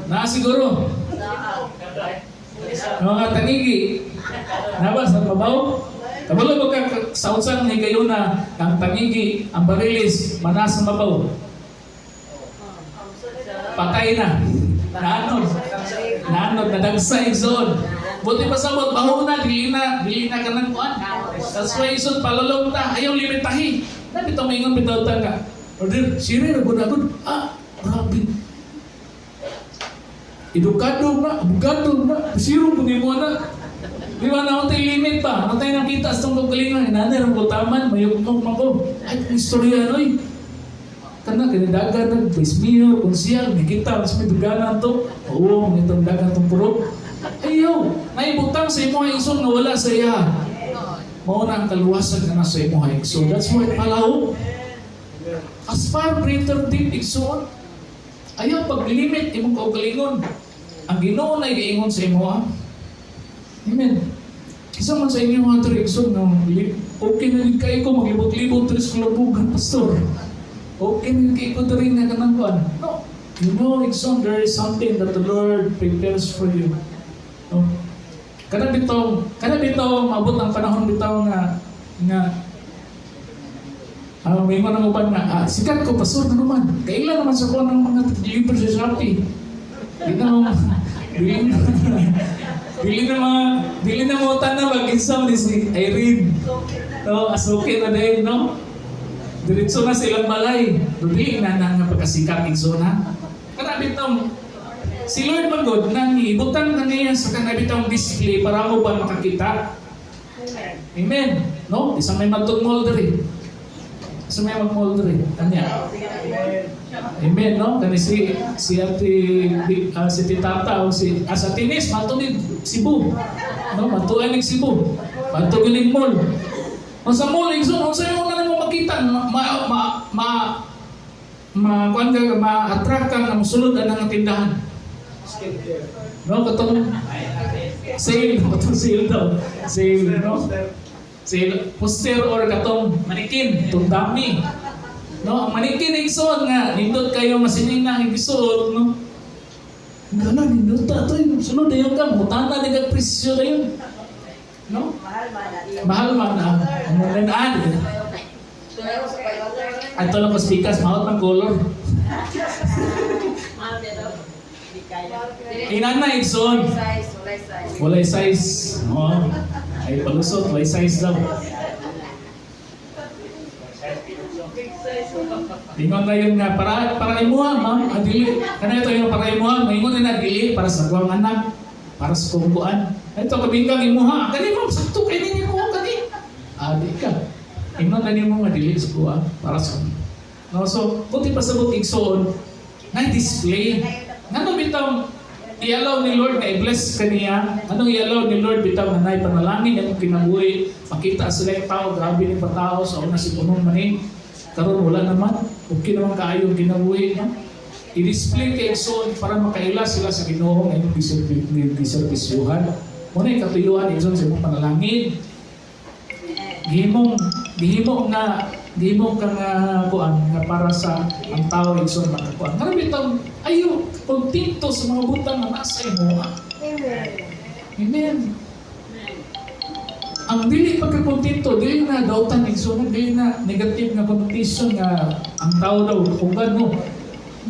Na siguro. Mga tangigi. Naba sa mabaw? Kabalo ba ka sa unsang higayuna ang tangigi, ang barilis, manas sa mabaw? Patay na. Naanod. Naanod, nadagsa, igsoon. Buti pa sabot, baho na, dili na kanang kuan. That's why, igsoon, palalong ta, ayaw limitahi. Na bitaw maingon bitaw ta nga. Order, sire ra gud agud. Ah, grabe. Edukado na, abogado na, zero po mo na. Di ba na tayo limit pa? Ano tayo nakita sa itong kaugalingon? Inani, rang butaman, mayugmok man ko. Ay, kung istorya, noy. Kana, kinidagan na, vice mayor, konsehal, may kita, mas may duganan to. Oo, may itong dagan tong purok. Ayaw, naibutang sa imo igsoon nga wala sa iya. Mao na ang kaluwasan nga nasa imo igsoon. That's why palaw. Aspire greater deep, igsoon. Ayaw paglimit imong kaugalingon. Ang Ginoo na giingon sa imo ha. Amen. Isa man sa inyo mga igsoon nga okay na rin kayo ko maglibot-libot diri sa Kalabugan, pastor. Okay na rin kayo ko diri nga kanang kuan. No. You know, igsoon, there is something that the Lord prepares for you. No? Kana bitaw maabot ang panahon bitaw nga nga may mga uban nga, sikat ko, pastor, ano man. Kailan naman sa kuha ng mga deliver sa Shopee. Di na mo, dili na mo tanan mag-insam ni si Irene. No, asuki na din, no? Diretso na silang balay. Pero dili na na nga pagkasikat, igsoon ha. Kana bitaw, Si Lord man gud nang ibutang na niya sa kanang bitawng display para mo ba makakita. Amen. No? Isang may magtug mall diri. Isang may mag-mall diri. Kanya. Amen, no? Kani si si Ate si Titata o si sa Tinis, mato ni Cebu. No, mato ni Cebu. Mato giling mall. Kung sa mall, igsoon, unsa yung una mo makita, ma ma ma ma ma kuan ka, ma-attract ka nga mosulod ang tindahan? No, katong sale, katong sale daw. Sale, no? Sale, poster or katong manikin, itong dami. No, ang manikin igsoon nga nindot kayo masining na igsuot, no? Gana nindot ta to, sunod dayon ka, mutana ni kag presyo dayon. No? Mahal man ang ang ah. Ato lang mas pikas, mahal ng color. Inana igsoon. Size, walay size. Walay size. No? Ay palusot, walay size daw. Ingon na yun nga, para, para imuha, ma'am. Ah, dili. Kana ito yung para imuha. Maingon na dili, para sa kuwang anak, para sa kungkuan. Ito, kabingkang imuha. Kani, ma'am, sakto kay ninyo mo, kani. Ah, di ka. Ingon na nimo nga dili sa kuwa, para sa. No, so, kung di pasabot igsoon, na display. Ngano bitaw i-allow ni Lord na i-bless kaniya? Anong i-allow ni Lord bitaw nga nay panalangin ang kinabuhi, makita sila yung tao, grabe ni patao sa una si punong manin. Karon wala naman, okay naman kaayo ang kinabuhi, no? I-display kay igsoon para makaila sila sa Ginoo nga imong giserbisyuhan. Muna yung katuyuan igsoon sa imong panalangin. Gihimong nga gihimo ka nga kuan nga para sa ang tao igsoon makakuan. Ngano bitaw ayo kontento sa mga butang nga nasa imo. Amen. Ang dili pagkakontento, dili na dautan igsoon, dili na negative nga connotation nga ang tao daw kung no.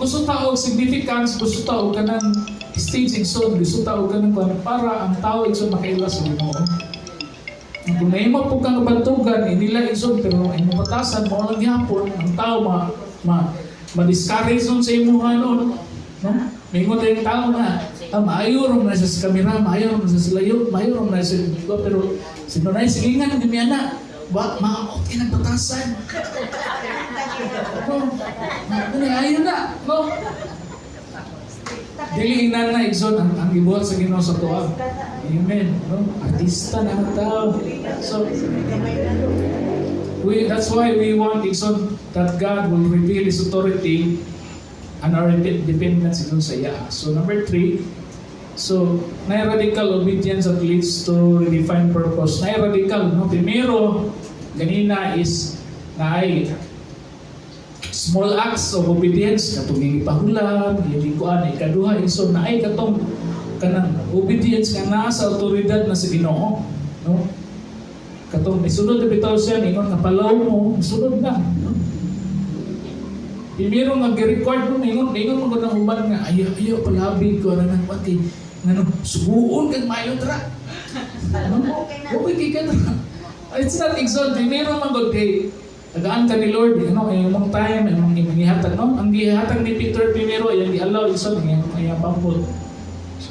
Gusto tao og significance, gusto tao kanang stage igsoon, gusto tao kanang kuan para ang tao igsoon makaila sa Ginoo. Ang kung nahimo po kang bantugan, inila igsoon, pero ang imong batasan, mao lang gihapon, ang tao ma, ma, ma-discourage nun sa imuha noon. No? Mingon tayong tao nga, ah, maayo rom na siya sa kamera, maayo rom na siya sa layo, maayo rom na siya sa, pero sino na yung silingan, hindi miya na, ba, maot ka ng batasan. No? Ano, ayaw na, no? Dili ingnan na igsoon ang gibuhat sa Ginoo sa tuwa. Amen. No? Artista na ang tao. So, we that's why we want igsoon that God will reveal His authority and our dependence igsoon sa iya. So number three, so na radical obedience that leads to redefined purpose. Na radical, no? Primero, ganina is na ay small acts of obedience katong gipahulam, gikuan. Ikaduha igsoon, na ay katong kanang obedience nga naa sa awtoridad na sa Ginoo, no? Katong misunod na bitaw siya, ingon nga palaw mo, misunod na, no? Primero nga gi-record mo, ingon mo gud ang uban nga ayo ayo palabi ko na nang pati ngano suguon kag maayo tra, no? Okay kay ka tra. It's not igsoon, primero man gud kay tagaan ka ni Lord, ano, imong time, imong gihatag, no? Ang gihatag ni Peter primero, iyang gi-allow igsoon, iyang pambot.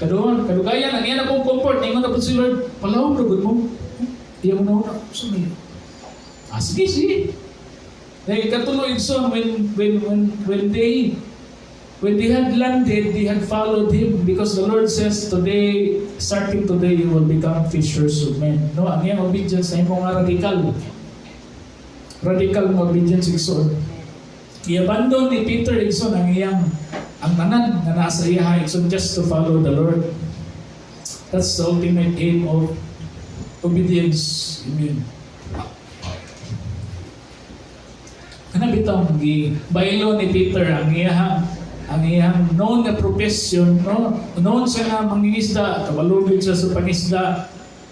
Kaduhan, kadugayan, ang iya na pong comfort, ingon na po si Lord, palaw ra gud mo. Iya mo na, sa may. Ah, sige, sige. Dahil katulo igsoon, when they had landed, they had followed him because the Lord says, "Today, starting today, you will become fishers of men." No, ang iyang obedience ay mga radical. Radical nga obedience igsoon. I-abandon ni Peter igsoon ang iyang ang tanan nga nasa iya igsoon just to follow the Lord. That's the ultimate aim of obedience. Amen. Kana bitaw gi baylo ni Peter ang iyang known nga profession, no? Known siya nga mangingisda, kabalo gyud siya sa pangisda,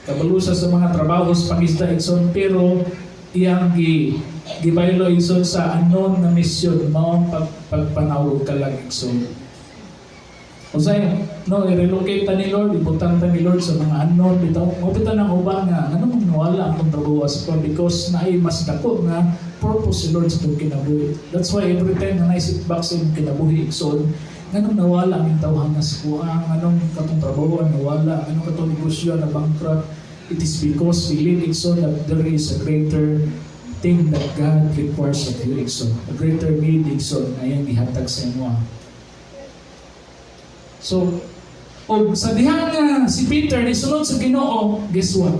kabalo siya sa mga trabaho sa pangisda igsoon, pero iyang gibaylo igsoon sa unknown nga mission mao ang pagpanaw og kalag igsoon. Usay, no, i-relocate ta ni Lord, ibutang ta ni Lord sa mga unknown bitaw. Mo bitaw nang uban nga ano mong nawala ang atong trabaho sa because naay mas dako nga purpose si Lord sa itong kinabuhi. That's why every time na naisip back sa imong kinabuhi, igsoon, Nganong nawala ang tawhan na sa kuha, nganong katong trabaho nawala, nganong katong negosyo na bankrupt? It is because we live, igsoon, that there is a greater thing that God requires of you, igsoon. A greater need, igsoon, na iyang gihatag sa imo. So, og sa diha nga si Peter ni sunod sa Ginoo, guess what?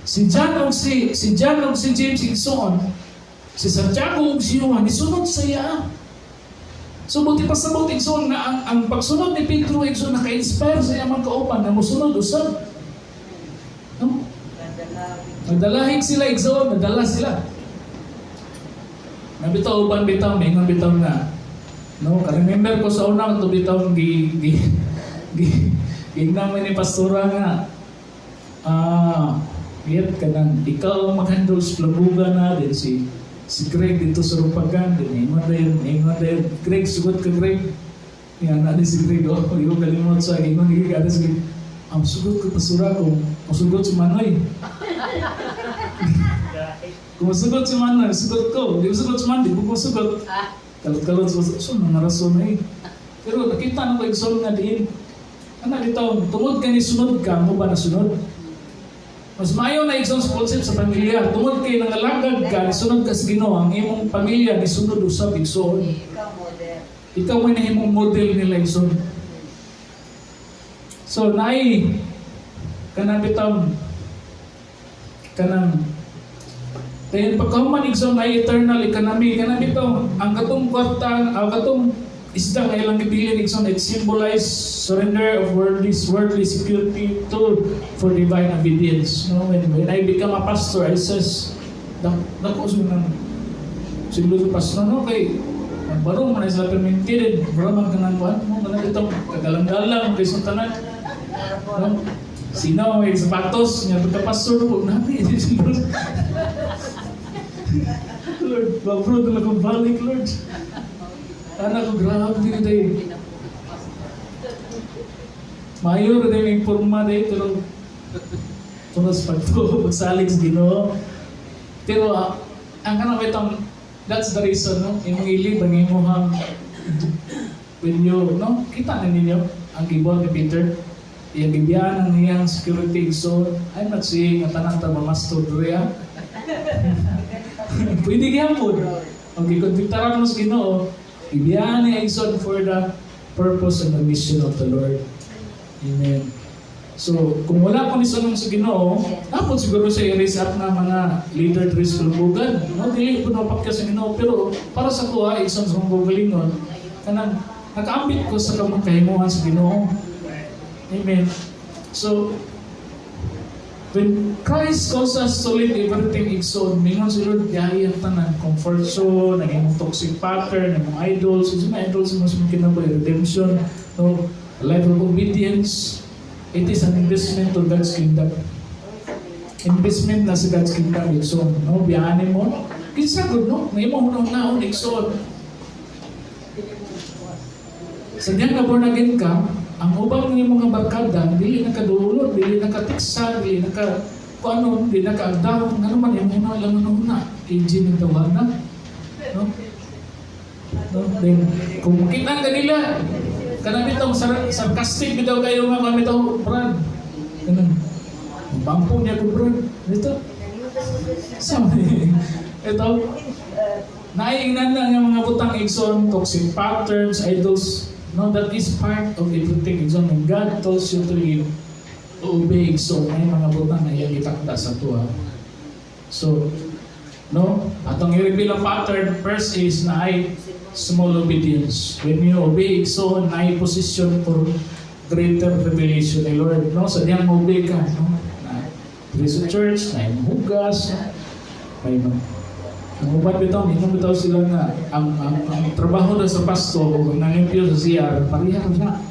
Si John og si James, igsoon, si Santiago ug si Juan nisunod sa iya. So buti pasabot, igsoon, nga ang pagsunod ni Pedro, igsoon, naka-inspire sa iya mga kauban nga mosunod usab. No? Nagdalahig sila, igsoon, nagdala sila. Nabitaw uban bitaw, mingon bitaw nga. No, ka-remember ko sa una to bitaw gi gi gi gignaman ni pastora nga yet kanang ikaw ang mag-handle sa Plabuga na din, si Greg dito sa Rupagan din, ingon dayon, ingon dayon, "Greg, sugot ka, Greg." Yan na din si Greg, oh, yung kalimot sa ingon ni Greg, si Greg, "Ang sugot ko, pastora, kung musugot si Manoy. Kung musugot si Manoy, sugot ko. Di musugot si Manoy, di ko musugot." Kalot-kalot, so, so mga rason na eh. Pero nakita na ko, igsoon, nga diin. Ano dito, tungod ka ni sunod ka, mo ba nasunod? Mas maayo na, igsoon, sa concept sa pamilya. Tungod kay nangalagad ka, sunod ka sa Ginoo, ang imong pamilya ni sunod usab, igsoon. Ikaw model. Ikaw may nahimong model nila, igsoon. So naay kanang bitaw kanang dayon pagkahuman, igsoon, naay eternal economy. Kanang bitaw ang katong kwarta, ang katong isda nga ilang gibilin, igsoon, it symbolize surrender of worldly security to for divine obedience, no? When I become a pastor, I says dako sa nang siguro pastor, no, kay magbarong man na sila permitted, barong man kanang kuan mo, kanang itong kagalang-galang kay sa tanan, no? Sino may sapatos nga pagka-pastor ko nami. Lord, babro na lang balik, Lord. Anak ko, grabe day. Mayo ra day yung porma day, pero tungod sa pagtuo, pagsalig sa Ginoo. Pero ang kanang itong, that's the reason, no? Imong ilib, ang imong when you, no? Kita na ninyo ang gibuhat ni Peter. Iyang gibiyaan ang iyang security. So, I'm not saying nga tanan ta mamastor diri. Pwede gyapon. Okay, kung diktaran mo sa Ginoo, ibiyaan niya, igsoon, for the purpose and the mission of the Lord. Amen. So, kung wala ko ni sunod sa Ginoo, dapat siguro siya i-raise up na mga leader diri sa Kulungugan. No, dili ko na sa Ginoo, pero para sa kuha, igsoon, sa mong galingon, kanang nakaambit ko sa kamong kahimuan sa Ginoo. Amen. So, when Christ calls us to leave everything, igsoon, mingon si Lord, gaya ang tanan, comfort zone, ang imong toxic pattern, ang imong idols, yung mga idols mo sa imong kinabuhi, redemption, no, a life of obedience, it is an investment to God's kingdom. Investment na sa God's kingdom, igsoon, no, biyaanin mo, kinsa gud, no, may imong hunahon, igsoon. Sa diyang na born again ka, ang uban ng imong mga barkada, dili na kadulot, dili na katiksa, dili na ka kung ano, dili na kaagdaw, nga naman imong na lang una, engine ng tawana. No? No? Then, kung makita ka nila, kanang bitaw, sarcastic bitaw kayo nga kami bitaw, Brad. Kanang, bampo niya ko, Brad. Dito. Sabi, ito, naiingnan na nga mga butang, igsoon, toxic patterns, idols, no, that is part of everything, igsoon. When God tells you to live, to obey, igsoon, may mga butang na iyang itakda sa tuwa. So, no, atong i-reveal ang pattern, first is na ay small obedience. When you obey, igsoon, na position for greater revelation ni Lord. No, sa diyang obey ka, no, na diri sa church, na hugas, no, may mga ang uban bitaw, mingon bitaw sila nga ang trabaho na sa pastor o ang nangimpyo sa CR, pareha na.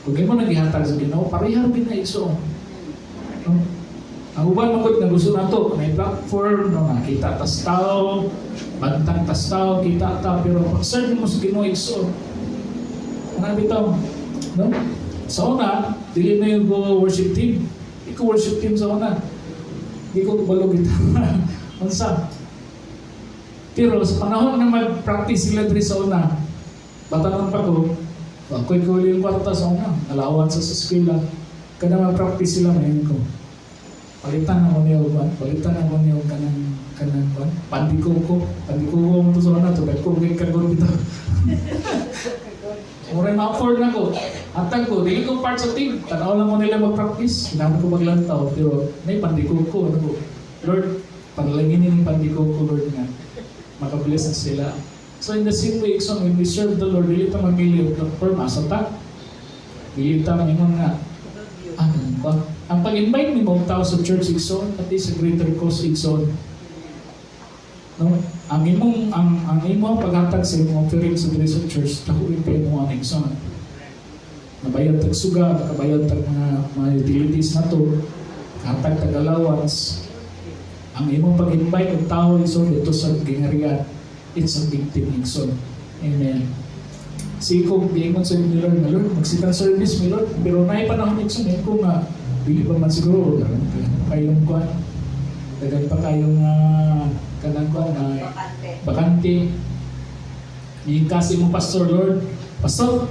Kung imo nagihatag sa Ginoo, pareha gid na, igsoon. No? Ang uban man gud nga gusto nato, may platform, no, nakita tas tao, bantang tas tao, kita ta, pero pag serve mo sa Ginoo, igsoon. Ano bitaw? No? Sa una, dili na yung go worship team. Ikaw worship team sa una. Di ko kabalo kita. Unsa? Pero sa panahon nga mag-practice sila diri sa una, bata pa ko, Ako'y kuli yung kwarta sa una. Allowance sa eskwela. Kada mag-practice sila, mayon ko. Palitan ako niyo, kuan. Palitan ako niyo kanang kuan. Pandikoko. Pandikoko mo to sa una. Tugad ko, kay kagod dito. Mura ma-afford na ko. Atag ko, dili ko part sa team. Tanaw lang ko nila mag-practice. Kinahanglan ko maglantaw. Pero may pandikoko. Ano ko? Lord, panalanginin yung pandikoko, Lord, nga makabless na sila. So in the same way, so when we serve the Lord, dili ta mamili og platform, asa ta. Dili ta mingon nga, ah, ganun ba? Ang pag-invite nimo og tao sa church, igsoon, pati sa greater cause, igsoon. No? Ang imong paghatag sa imong offering sa diri sa church, dako pa imo ang, igsoon. Nabayad tag suga, nakabayad tag mga utilities nato, hatag tag allowance. Ang imong pag-invite og tao, igsoon, dito sa gingarian, it's a big thing, igsoon. Amen. Si ko giingon sa inyo, Lord, nga, Lord, mag-second service mi, Lord. Pero naay panahon, igsoon, eh, ko nga dili pa man siguro daghan kayong kuan. Daghan pa kayong kanang kuan na Bakante. Bakante. Kasi mo pastor, Lord. Pastor,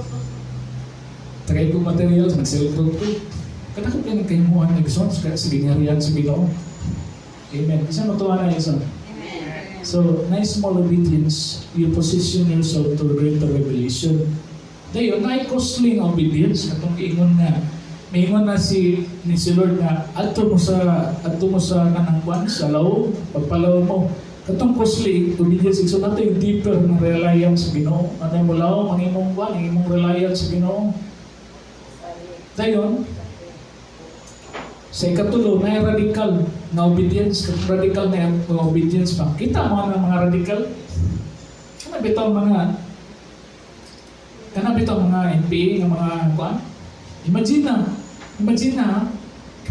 try ko materials, mag-cell group ko. Kada ko pinagkahimuan ng igsoon, sa gingarian sa Ginoo. Amen. Isa matuwa na, igsoon. So, nice small obedience, you position yourself to greater revelation. Dayon, na costly nga obedience, katong giingon nga, maingon na si Lord nga adto mo sa kanang kwan sa law, pagpalaw mo. Katong costly obedience, so nato yung deeper ng reliance sa Ginoo. Ano mo law ang imong kwan, ang imong reliance sa Ginoo. Dayon, sa ikatulo, na radical na obedience, radical na nga obedience pa. Kita mo ang mga radical. Kana bitaw mga NPA nga mga kuan. Imagine na,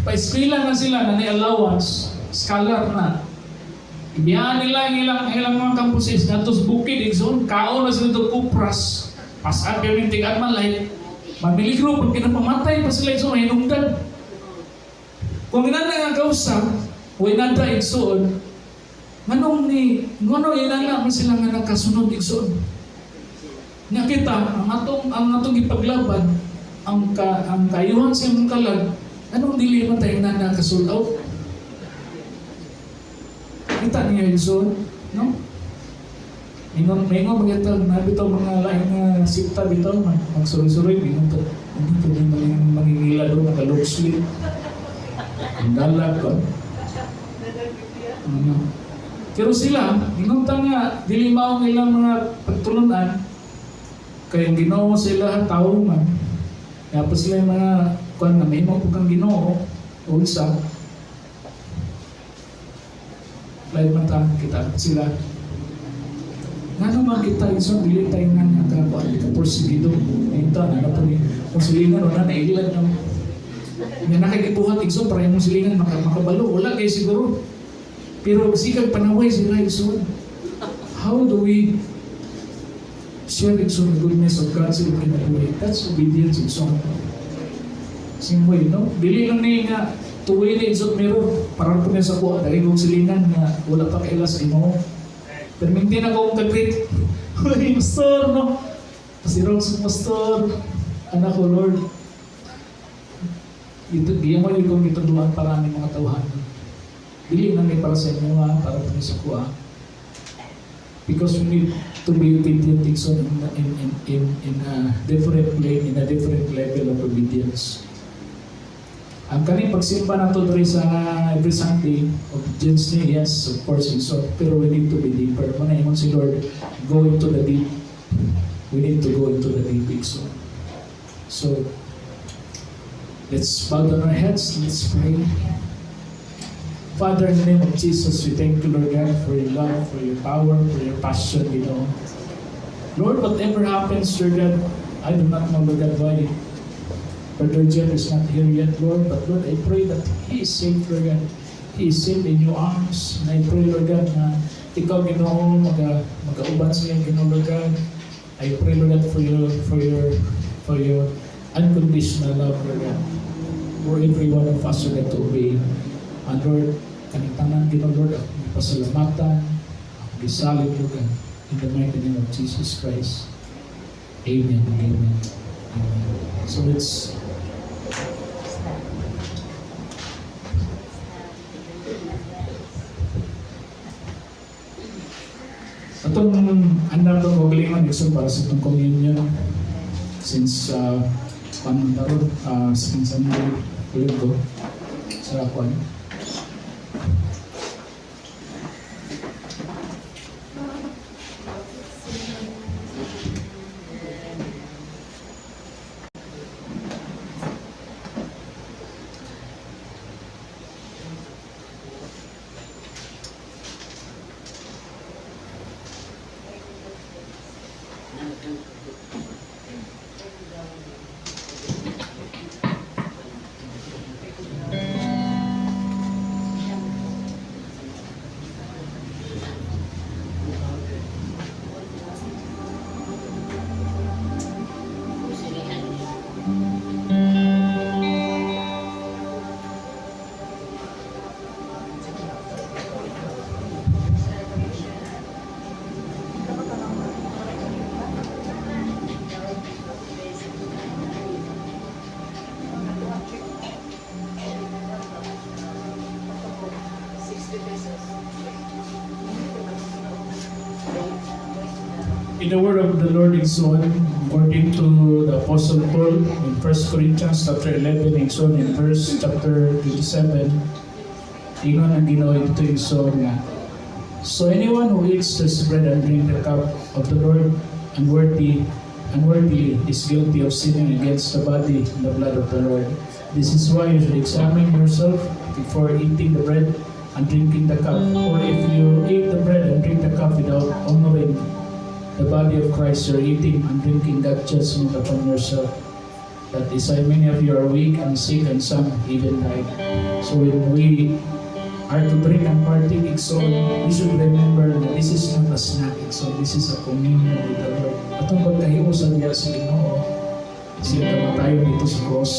pa-eskwela na sila na may allowance, scholar na. Ibiyaan nila ang ilang mga campuses ngadto sa bukid, igsoon, kaon na sila do kupras. Pasaan kay tig man light. Mamiligro pag kinapamatay pa sila, igsoon, hinungdan. Kung inana nga kausa, o inanda, igsoon, nganong inana man sila nga nakasunod, igsoon? Nga kita, ang atong gipaglaban, ang kayuhan sa imong kalag, anong dili man tayo na nakasold out? Kita niyo, igsoon, no? Ingon, maingon mga na bitaw mga laing nga sikta bitaw, magsuroy-suroy, ingon to, hindi to din mangingila doon, naka-long sleeve. Ang dalag ko. Ano? Pero sila, ingon ta nga, dili mao ang ilang mga pagtulunan, kay ang Ginoo sila tao man. Tapos sila yung mga kuan na mahimo po kang Ginoo, unsa. Lain man ta, kita sila. Ngano man kita, igsoon, dili tayo nga nakakuan, ka porsigido. Ayun ta, na po ni kung silingan wala na ilan no. Nga nakagibuhat, igsoon, para imong silingan makabalo, wala kay siguro. Pero sikag panaway sila, igsoon. How do we share, igsoon, the goodness of God sa imong kinabuhi? That's obedience, igsoon. Same way, no? Dili lang ni nga tuwi ni, igsoon, mirror para po niya sa kuha dahil kung silingan nga wala pa kaila sa imo. Pero minti na ko kag-greet. Uy, pastor, no? Pasirong sa pastor. Anak ko, Lord. Ito, di mo yung kong gituduan para aming mga tawhan. Dili na may para sa inyo, ha, para po sa kuha. Because we need to be obedient, igsoon, in a different plane, in a different level of obedience. Ang kaning pagsimba nato diri sa every Sunday, obedience ni, yes, of course, so, pero we need to be deeper. Muna ingon si Lord, go into the deep. We need to go into the deep, igsoon. So, let's bow down our heads, let's pray. Father, in the name of Jesus, we thank you, Lord God, for your love, for your power, for your passion. Lord, whatever happens, Lord God, I do not know, Lord God, why Brother Jeff is not here yet, Lord, but Lord, I pray that he is safe, Lord God. He is safe in your arms. And I pray, Lord God, na ikaw, Ginoo, magauban sa iya, Ginoo, Lord God. I pray, Lord God, for your unconditional love, Lord God, for every one of us, Lord God, to obey. And Lord, kaning tanan, Ginoo, Lord, akong pasalamatan, akong gisalig, Lord God, in the mighty name of Jesus Christ. Amen and amen. So it's atong andam itong kaugalingon, igsoon, para sa itong communion since pantaron second Sunday ulit ko sa kwan. In the word of the Lord, igsoon, according to the Apostle Paul in 1 Corinthians chapter 11, igsoon, in verse chapter 27, ingon ang Ginoo dito, igsoon, nga, "So anyone who eats this bread and drink the cup of the Lord unworthily is guilty of sinning against the body and the blood of the Lord. This is why you should examine yourself before eating the bread and drinking the cup. For if you eat the bread and drink the cup without honoring the body of Christ, you're eating and drinking God's judgment upon yourself. That is why many of you are weak and sick, and some even died." So when we are to drink and partake, igsoon, we should remember that this is not a snack, igsoon, this is a communion with the Lord. Atong pagkahiusa diya sa Ginoo, siya kamatayon dito sa cross.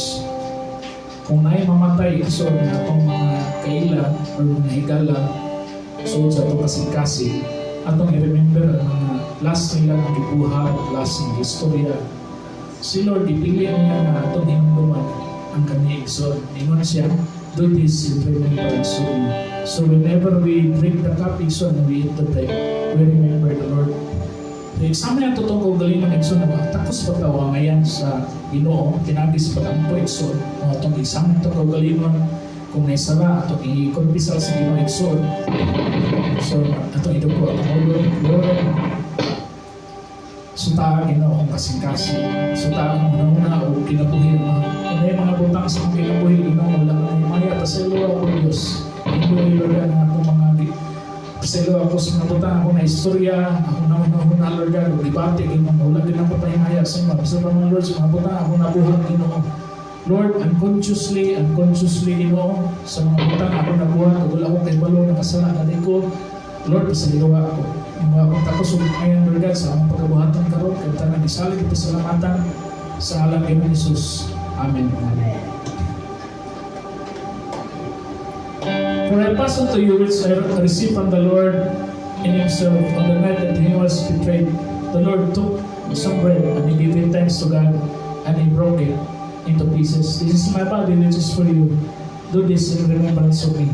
Kung naay mamatay, igsoon, nga atong mga kaila or mga higala, so sa atong kasing-kasing, atong i-remember ang mga last nila nga gibuhat, last nga istorya. Si Lord, gipili niya na atong hinumduman ang kanyang, igsoon. Ingon siya, "Do this in remembrance of me." So whenever we drink the cup, igsoon, and we eat the bread, we remember the Lord. So examine ato itong kaugalingon, igsoon, na takos pagkawangayan sa Ginoo, pinaagi sa pagampo, igsoon. Kung atong examine itong kaugalingon, kung naisara, atong i-confessal sa Ginoo, igsoon. So atong iduko atong ulo, "Lord, suta Ginoo akong kasing-kasing. Suta akong huna o kinabuhi. Kung may mga butang sa akong kinabuhi, Ginoo, wala ko maya, pasaylo ako, Diyos. Hinduhi, Lord, ang akong mga pasaylo ako sa mga butang ako na istorya, akong nahuna-huna, Lord God, ug debate, Ginoo, wala gid ako pahimaya sa imo. Basta pa man, Lord, sa mga butang ako nabuhat, Ginoo. Lord, unconsciously, unconsciously, Ginoo, sa mga butang ako nabuhat, ug wala akong kahibalo nakasala na ko. Lord, pasaylo ako. Yung mga akong takos ug ngayon, Lord God, sa among pagabuhaton karon, kay tanan isalig ito salamatan sa ngalan ni Jesus. Amen. Amen. "For I pass on to you which I received from the Lord in himself on the night that he was betrayed. The Lord took some bread and he gave it thanks to God and he broke it into pieces. 'This is my body, which is for you. Do this in remembrance of me.'"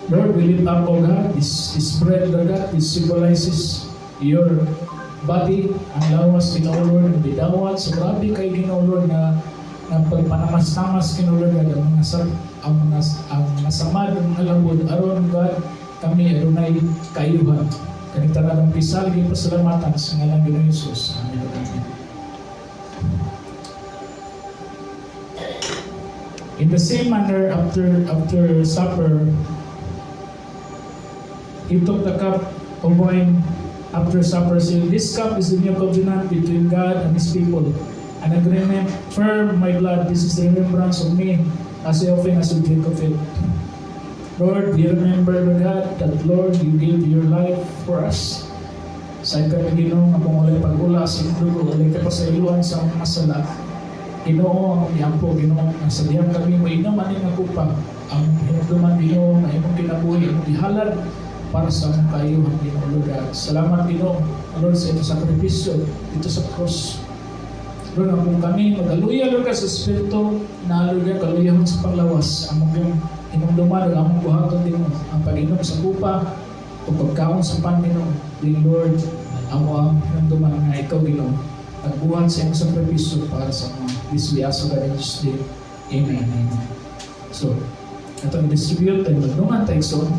Lord, we lift up, O God, this bread, Lord God, this symbolizes your body, ang lawas, Ginoo Lord, ang bidawat. So grabe kay Ginoo Lord nga pagpanamas-tamas, Ginoo Lord God, ang mga samad, ang mga labod, aron God, kami adunay kaayuhan. Kani tanan ang gisalig pasalamatan sa ngalan Ginoo Jesus. Amen. Amen. "In the same manner, after supper, he took the cup of wine after supper, saying, 'This cup is the new covenant between God and His people, an agreement firm my blood. This is the remembrance of me as often as you drink of it.'" Lord, we remember, Lord God, that, Lord, you gave your life for us. Sa kami, Ginoo, nga kung walay pag-ula sa imong dugo, walay kapasayloan sa mga sala. Ginoo, ang giampo, Ginoo, nga sa dihang kami moinom ani nga kupa, ang hinumduman, Ginoo, nga imong kinabuhi, imong gihalad para sa among kaayuhan, Ginoo Lord God. Salamat, Ginoo. Lord, sa imong sakripisyo dito sa cross. Lord, nga kung kami magaluya, Lord God, sa Espiritu, na Lord God, kaluyahon sa panglawas, among yung hinumduman, ug among buhaton din ang pag-inom sa kupa, o pagkaon sa pan, Ginoo, din Lord, amo ang hinumduman nga ikaw, Ginoo, nagbuhat sa imong sakripisyo para sa mga. This we ask, O God, in Jesus' name. Amen. Amen. So, atong distribute tayo magdungan tayo igsoon.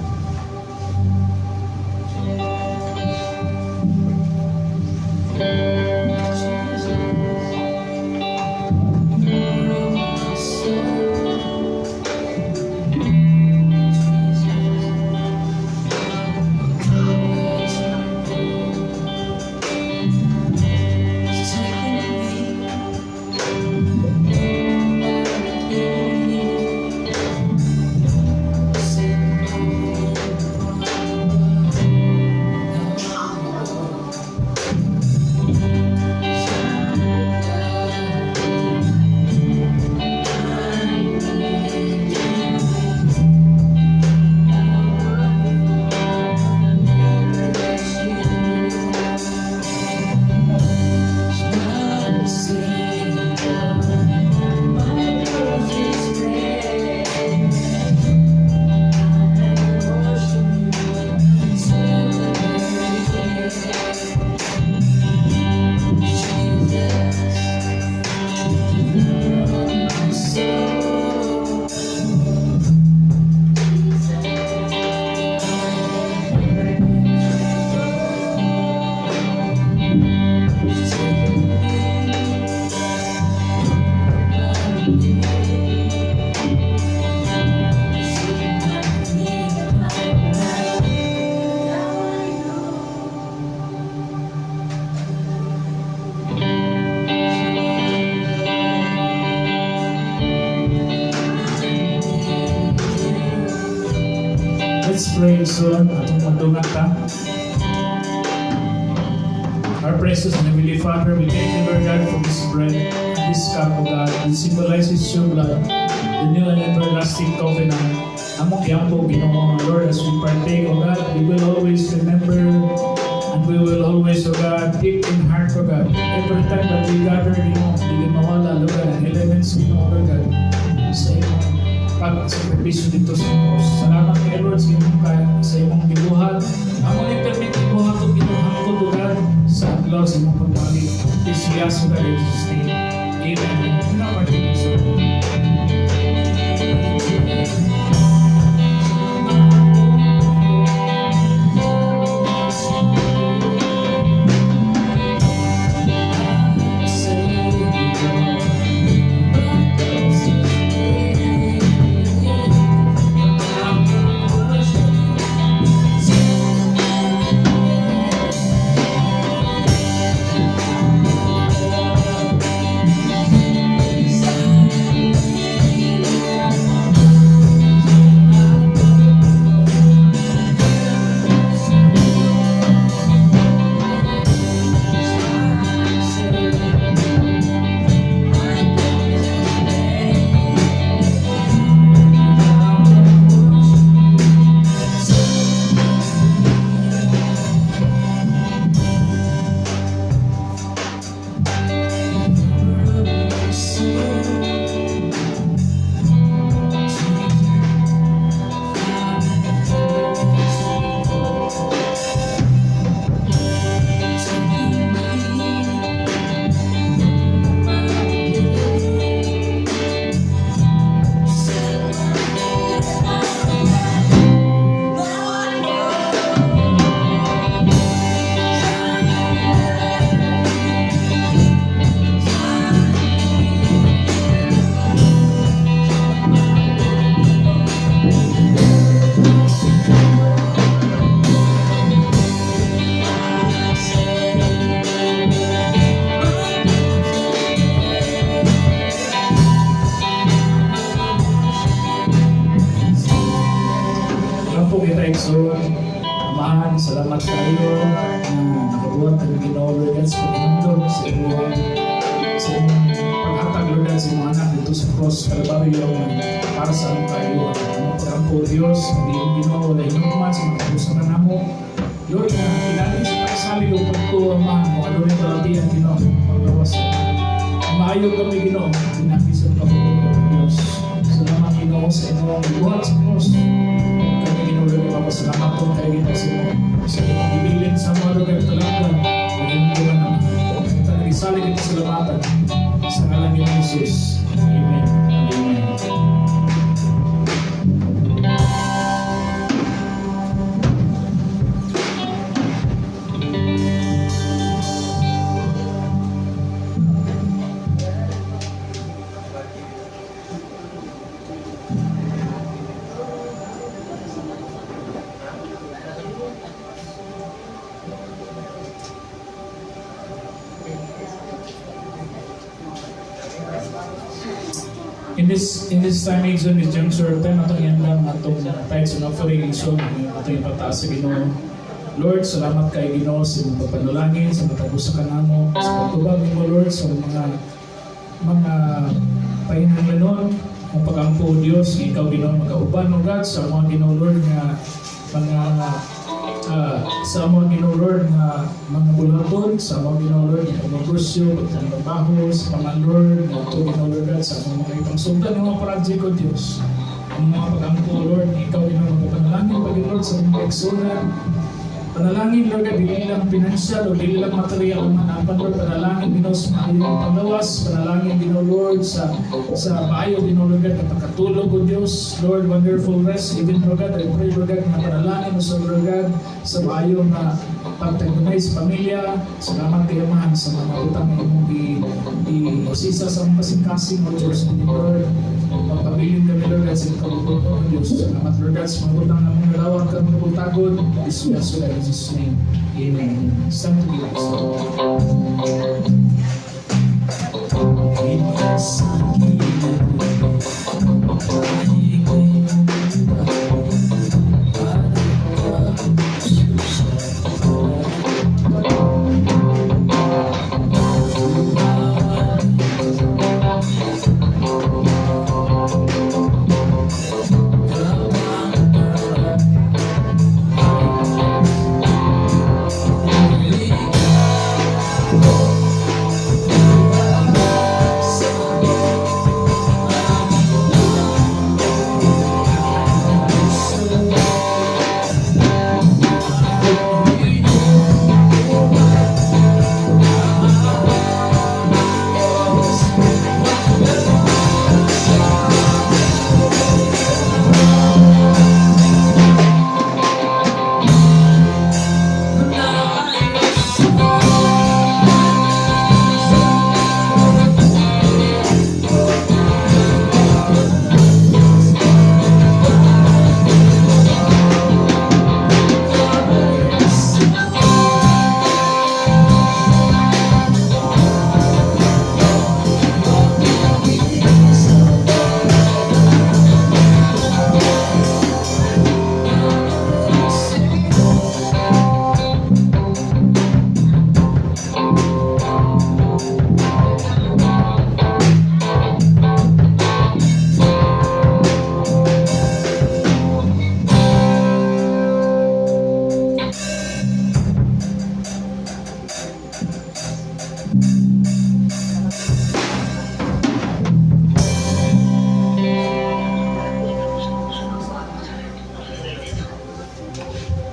Let's pray soon. Atong magdungan ta. Our precious and Heavenly Father, we thank you, Lord God, for this bread, this cup, O God, which symbolizes your blood, the new and everlasting covenant. Among giampo, Ginoo, Lord, as we partake, O God, we will always remember and we will always, O God, keep in heart, O God, every time that we gather, Ginoo, dili mawala, Lord God, ang elements, Ginoo, Lord God, sa imong pagsakripisyo dito sa cross. Salamat kay Lord sa imong gibuhat. Amo ni permit ibuhat og Ginoo hangtod, O God, sa adlaw sa imong pagbalik. This we ask, O God, in Jesus' name. Amen. Now, partake, sir. Alam po kita, igsoon. Amahan, salamat kayo na nakabuhat kami, Ginoo, Lord God, sa paghinumdom sa imong paghatag, Lord God, sa imong anak dito sa cross Calvario para sa among kayuhan. Among pagampo, Diyos, hindi yung Ginoo wala hinugman sa mga kapusaran namo. Lord, nga pinali sa Pagsalig o pagtuo, Ama, kung ano rin balatian, Ginoo, paglawas. Maayo kami, Ginoo, pinaagi sa pagbubuhat ng Diyos. Salamat, Ginoo, sa inyong buhat sa cross. Kami, Ginoo, rin mapasalamatan kay Ginoo sa imong gibilin sa mga lugar talanggan. Ang naman. Tanagisalig at salamatan sa ngalan ni Jesus. Amen. Amen. In this time, Igsoon, this juncture of time, atong iandam atong tithes and offering, Igsoon, atong ipataas sa Ginoo. Lord, salamat kay Ginoo sa imong pagpanalangin, sa matag usa kanamo, sa pagtubag nimo, Lord, sa mga pahinungdanon, ang pagampo, o Dios, nga ikaw, Ginoo, magauban, O God, sa mga Ginoo, Lord, nga mga sa mga Ginoo, Lord, nga mga bulaton, sa mga Ginoo, Lord, nga negosyo, pagtrabaho, sa mga Lord, nga ito, Ginoo, Lord God, sa mga ipangsultan ng mga project, O Diyos. Ang mga pagampo, Lord, nga ikaw, Ginoo, magpapanalangin pag Lord, sa mga kaigsunan. Panalangin, Lord God, dili lang financial o dili lang material ang manapan, Lord. Panalangin, Ginoo, sa maayong panglawas. Panalangin, Ginoo, Lord, sa maayo, Ginoo, Lord God, na pagkatulog, O Diyos. Lord, wonderful rest. Even, Lord God, I pray, Lord God, na panalangin mo sa Lord God, sa maayo na pagtagunay sa pamilya. Salamat kay Amahan sa mga utang na imong i-usisa sa mga kasing-kasing, O Diyos, Lord. Magpabilin kami, Lord God, sa iyong kabubut-on, O Diyos. Salamat, Lord God, sa mga utang na mga nalawag ka mga butagod. This we ask, Lord, in Jesus' name. Amen. It's time to give us.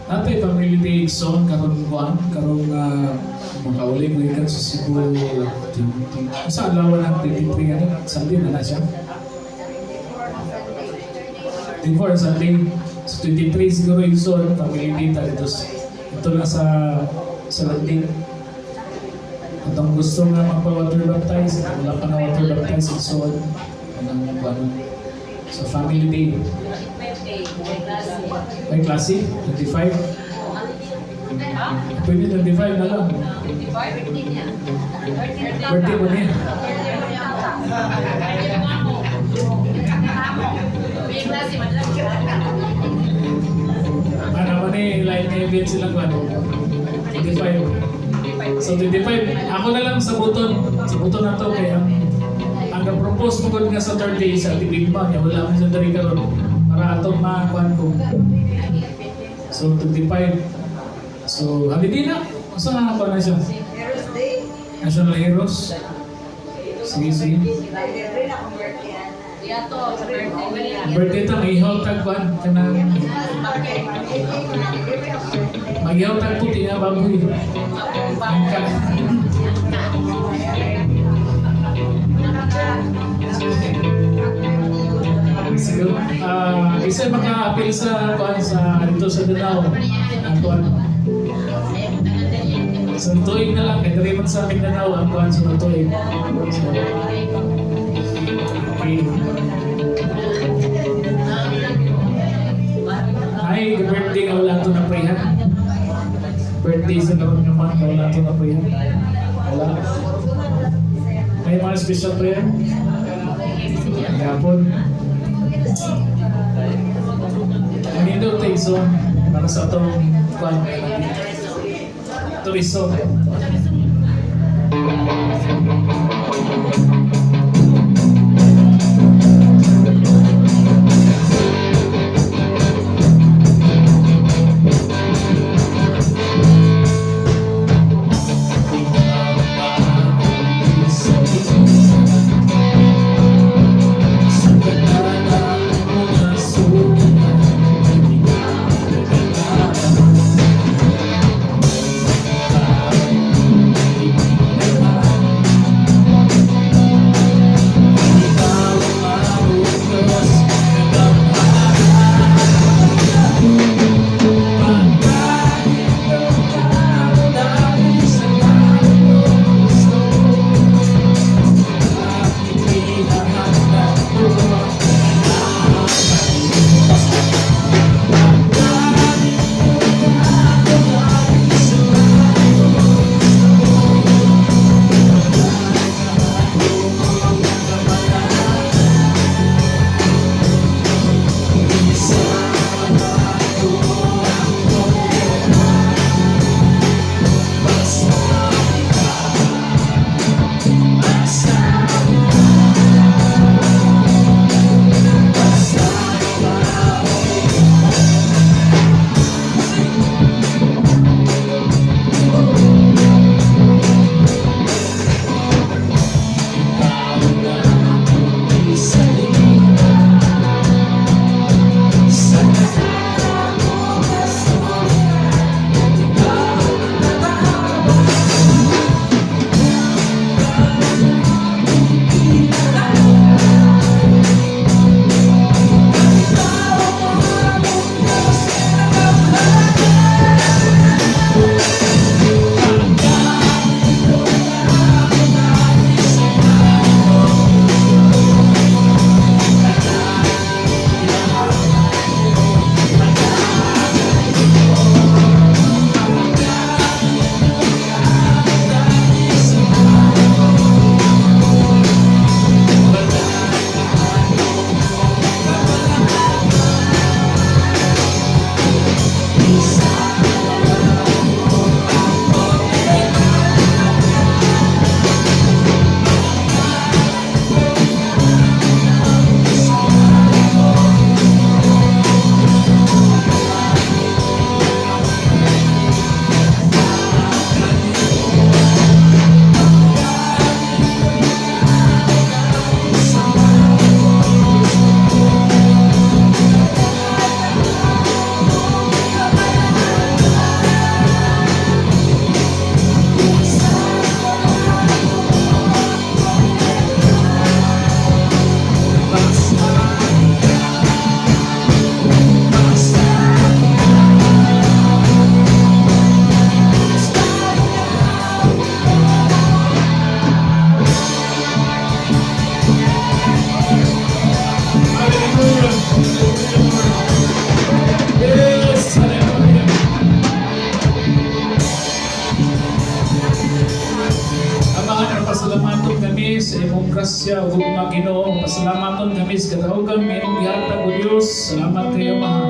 Natay family day son karon kuan karong makauli ko ikan sa Cebu sa adlaw ng 23 ano Sunday na na siya. 24 Sunday. So 23 siguro yung son family day ta dito ito lang sa landing. Atong gusto nga magpa-water baptize, wala pa na water baptize sa son anong kuan. So family day. May klase 25. Pwede 25 na lang. Birthday mo niya. Ano mo ni line na event sila ko ano? 25. So 25, ako na lang sa buton. Sa buton na to kay ang propose mo gud nga sa third day sa Big Bang, ya wala man sa diri karon para atong makuan ko. So 25. So holiday na. Asa nga pa na siya? Heroes Day? National Heroes? Sige, sige. Libre na akong birthday, Ana. Diya to, sa birthday niya. Birthday ta, may tag kuan kanang magihaw tag puti nga baboy. Angka. Siguro, isa maka-appeal sa kuan sa dito sa Danao. Ang kuan. Sa tuig na lang, kay diri man sa Mindanao ang kuan sa tuig. So, okay. Ay, birthday nga wala ito na prayhan. Birthday sa karon nga month nga wala ito na prayhan. Wala. May mga special prayer? Gapon. Nindot tayo so para sa atong kuan turismo. Hallelujah. Yes, hallelujah. Amahan, pasalamaton kami sa imong grasya ug gugma, Ginoo. Pasalamaton kami sa katawgan nga imong gihatag, o Dios. Salamat kay Amahan.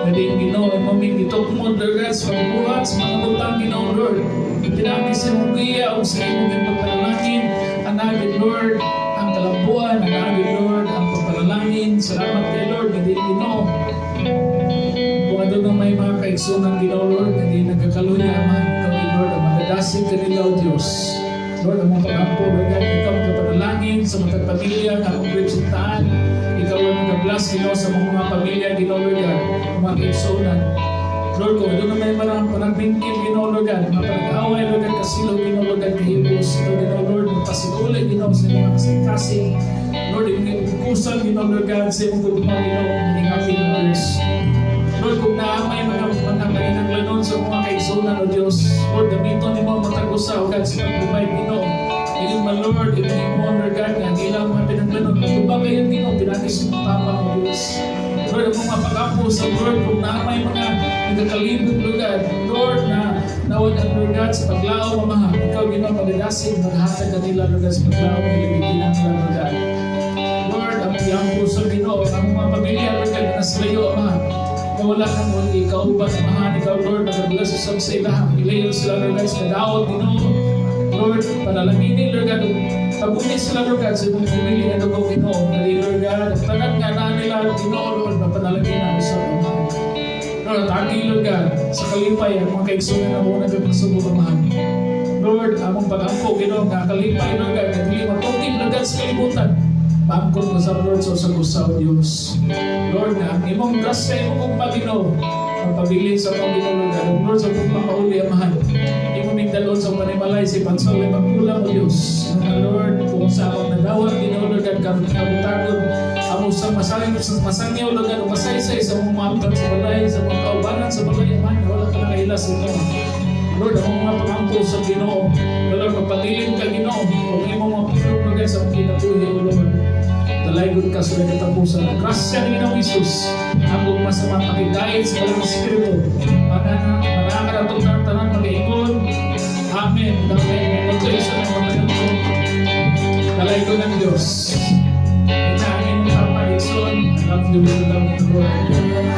Nadin, Ginoo, imong ming gitugmod, Lord God, sa pagbuhat sa mga butang, Ginoo, Lord. Pinaagi sa imong giya ug sa imong pagpanalangin, anagid, Lord, ang kalambuan, anagid, Lord, ang pagpanalangin. Salamat kay Lord, nadin, Ginoo. Kung ano na may mga kaigsunan, Ginoo, Lord, hindi nagkakaluya, Amahan, ikaw, Lord, ang Magdasig kanila, O Diyos. Lord, among pag-ampo, Lord God, ikaw ang kapanalangin sa mga pamilya nga akong representaan. Ikaw ang nag-bless, Ginoo, sa mga pamilya, Ginoo, Lord God, mga kaigsunan. Lord, kung doon naman mga panagbingkil, Ginoo, Lord God, mga panag-away, Lord God, kasilo, Ginoo, Lord God, kahibos, ito, Ginoo, Lord, magpasiguli, Ginoo, sa mga kasing-kasing. Lord, imong ikusan, Ginoo, Lord God, sa imong gugma, Ginoo, hiningapin ng Diyos. Lord, kung naa may mga kaninanglanon sa mga kaigsunan, O Diyos, Lord, gamiton nimo ang matag usa, O God, sa pag-provide, Ginoo. Ingin man, Lord, imong mo, Lord God, nga ang ilang mga pinanglanon, matubang kayo, Ginoo, pinagi sa imong tapang, O Diyos. Lord, ang mga pag-ampo sa Lord, kung naa may mga nagkakalibog, Lord God, Lord, na nawad ang Lord God sa paglaom, Amahan, ikaw, Ginoo, magdasig, maghatag kanila, Lord God, sa paglaom, nila Lord God. Lord, ang iyang puso, Ginoo, ang mga pamilya, Lord God, na nasa layo, Amahan, na wala kang wala kauban, Amahan, ikaw, Lord, nag-bless usab sa ilaha. Ilayo sila, Lord God, sa kadaot, Ginoo. Lord, panalanginin, Lord God, paguni sila, Lord God, sa imong pamilya nga dugo, Ginoo. Dali, Lord God, ang tanan nga naa nila, Ginoo, Lord, mapanalangin ang usab, Amahan. Lord, at agi, Lord God, sa kalipay, ang mga kaigsunan na mo nagpasubo, Amahan. Lord, among pag-ampo, Ginoo, nga kalipay, Lord God, nga dili matungkib, Lord God, sa kalibutan. Paangkon mo sa Lord sa usag usa, O Diyos. Lord, nga ang imong grasya, imong gugma, Ginoo, magpabilin sa among Ginoo, Lord God. Lord, sa imong makauli, Amahan. Imong migdalon sa panimalay, si Pansol ay magkulang, O Diyos. Nga, Lord, kung sa among nadawat, Ginoo, Lord God, karon kabutagon, amo sa masangyaw, sa masangyaw, Lord God, o masaysay sa mga maamtan sa balay, sa mga kaubanan sa balay, Amahan, wala ka nakaila sa inyo. Lord, ang mga pag-ampo sa Ginoo. Lord, magpatilim ka, Ginoo. Kung imong mga pulong, Lord God, sa mga kinabuhi, O Lord. Dalaygon ka sa katapusan. Ang grasya ni Ginoong Hesus, ang gugma sa mga pakigayad sa Balang Espiritu. Manangaratong ng tanan mag-iingon. Amen. Dahil ito isa ng mga ganito. Dalaygon ng Diyos. Ina ang imong Papa, Igsoon. I love you with the love of the Lord.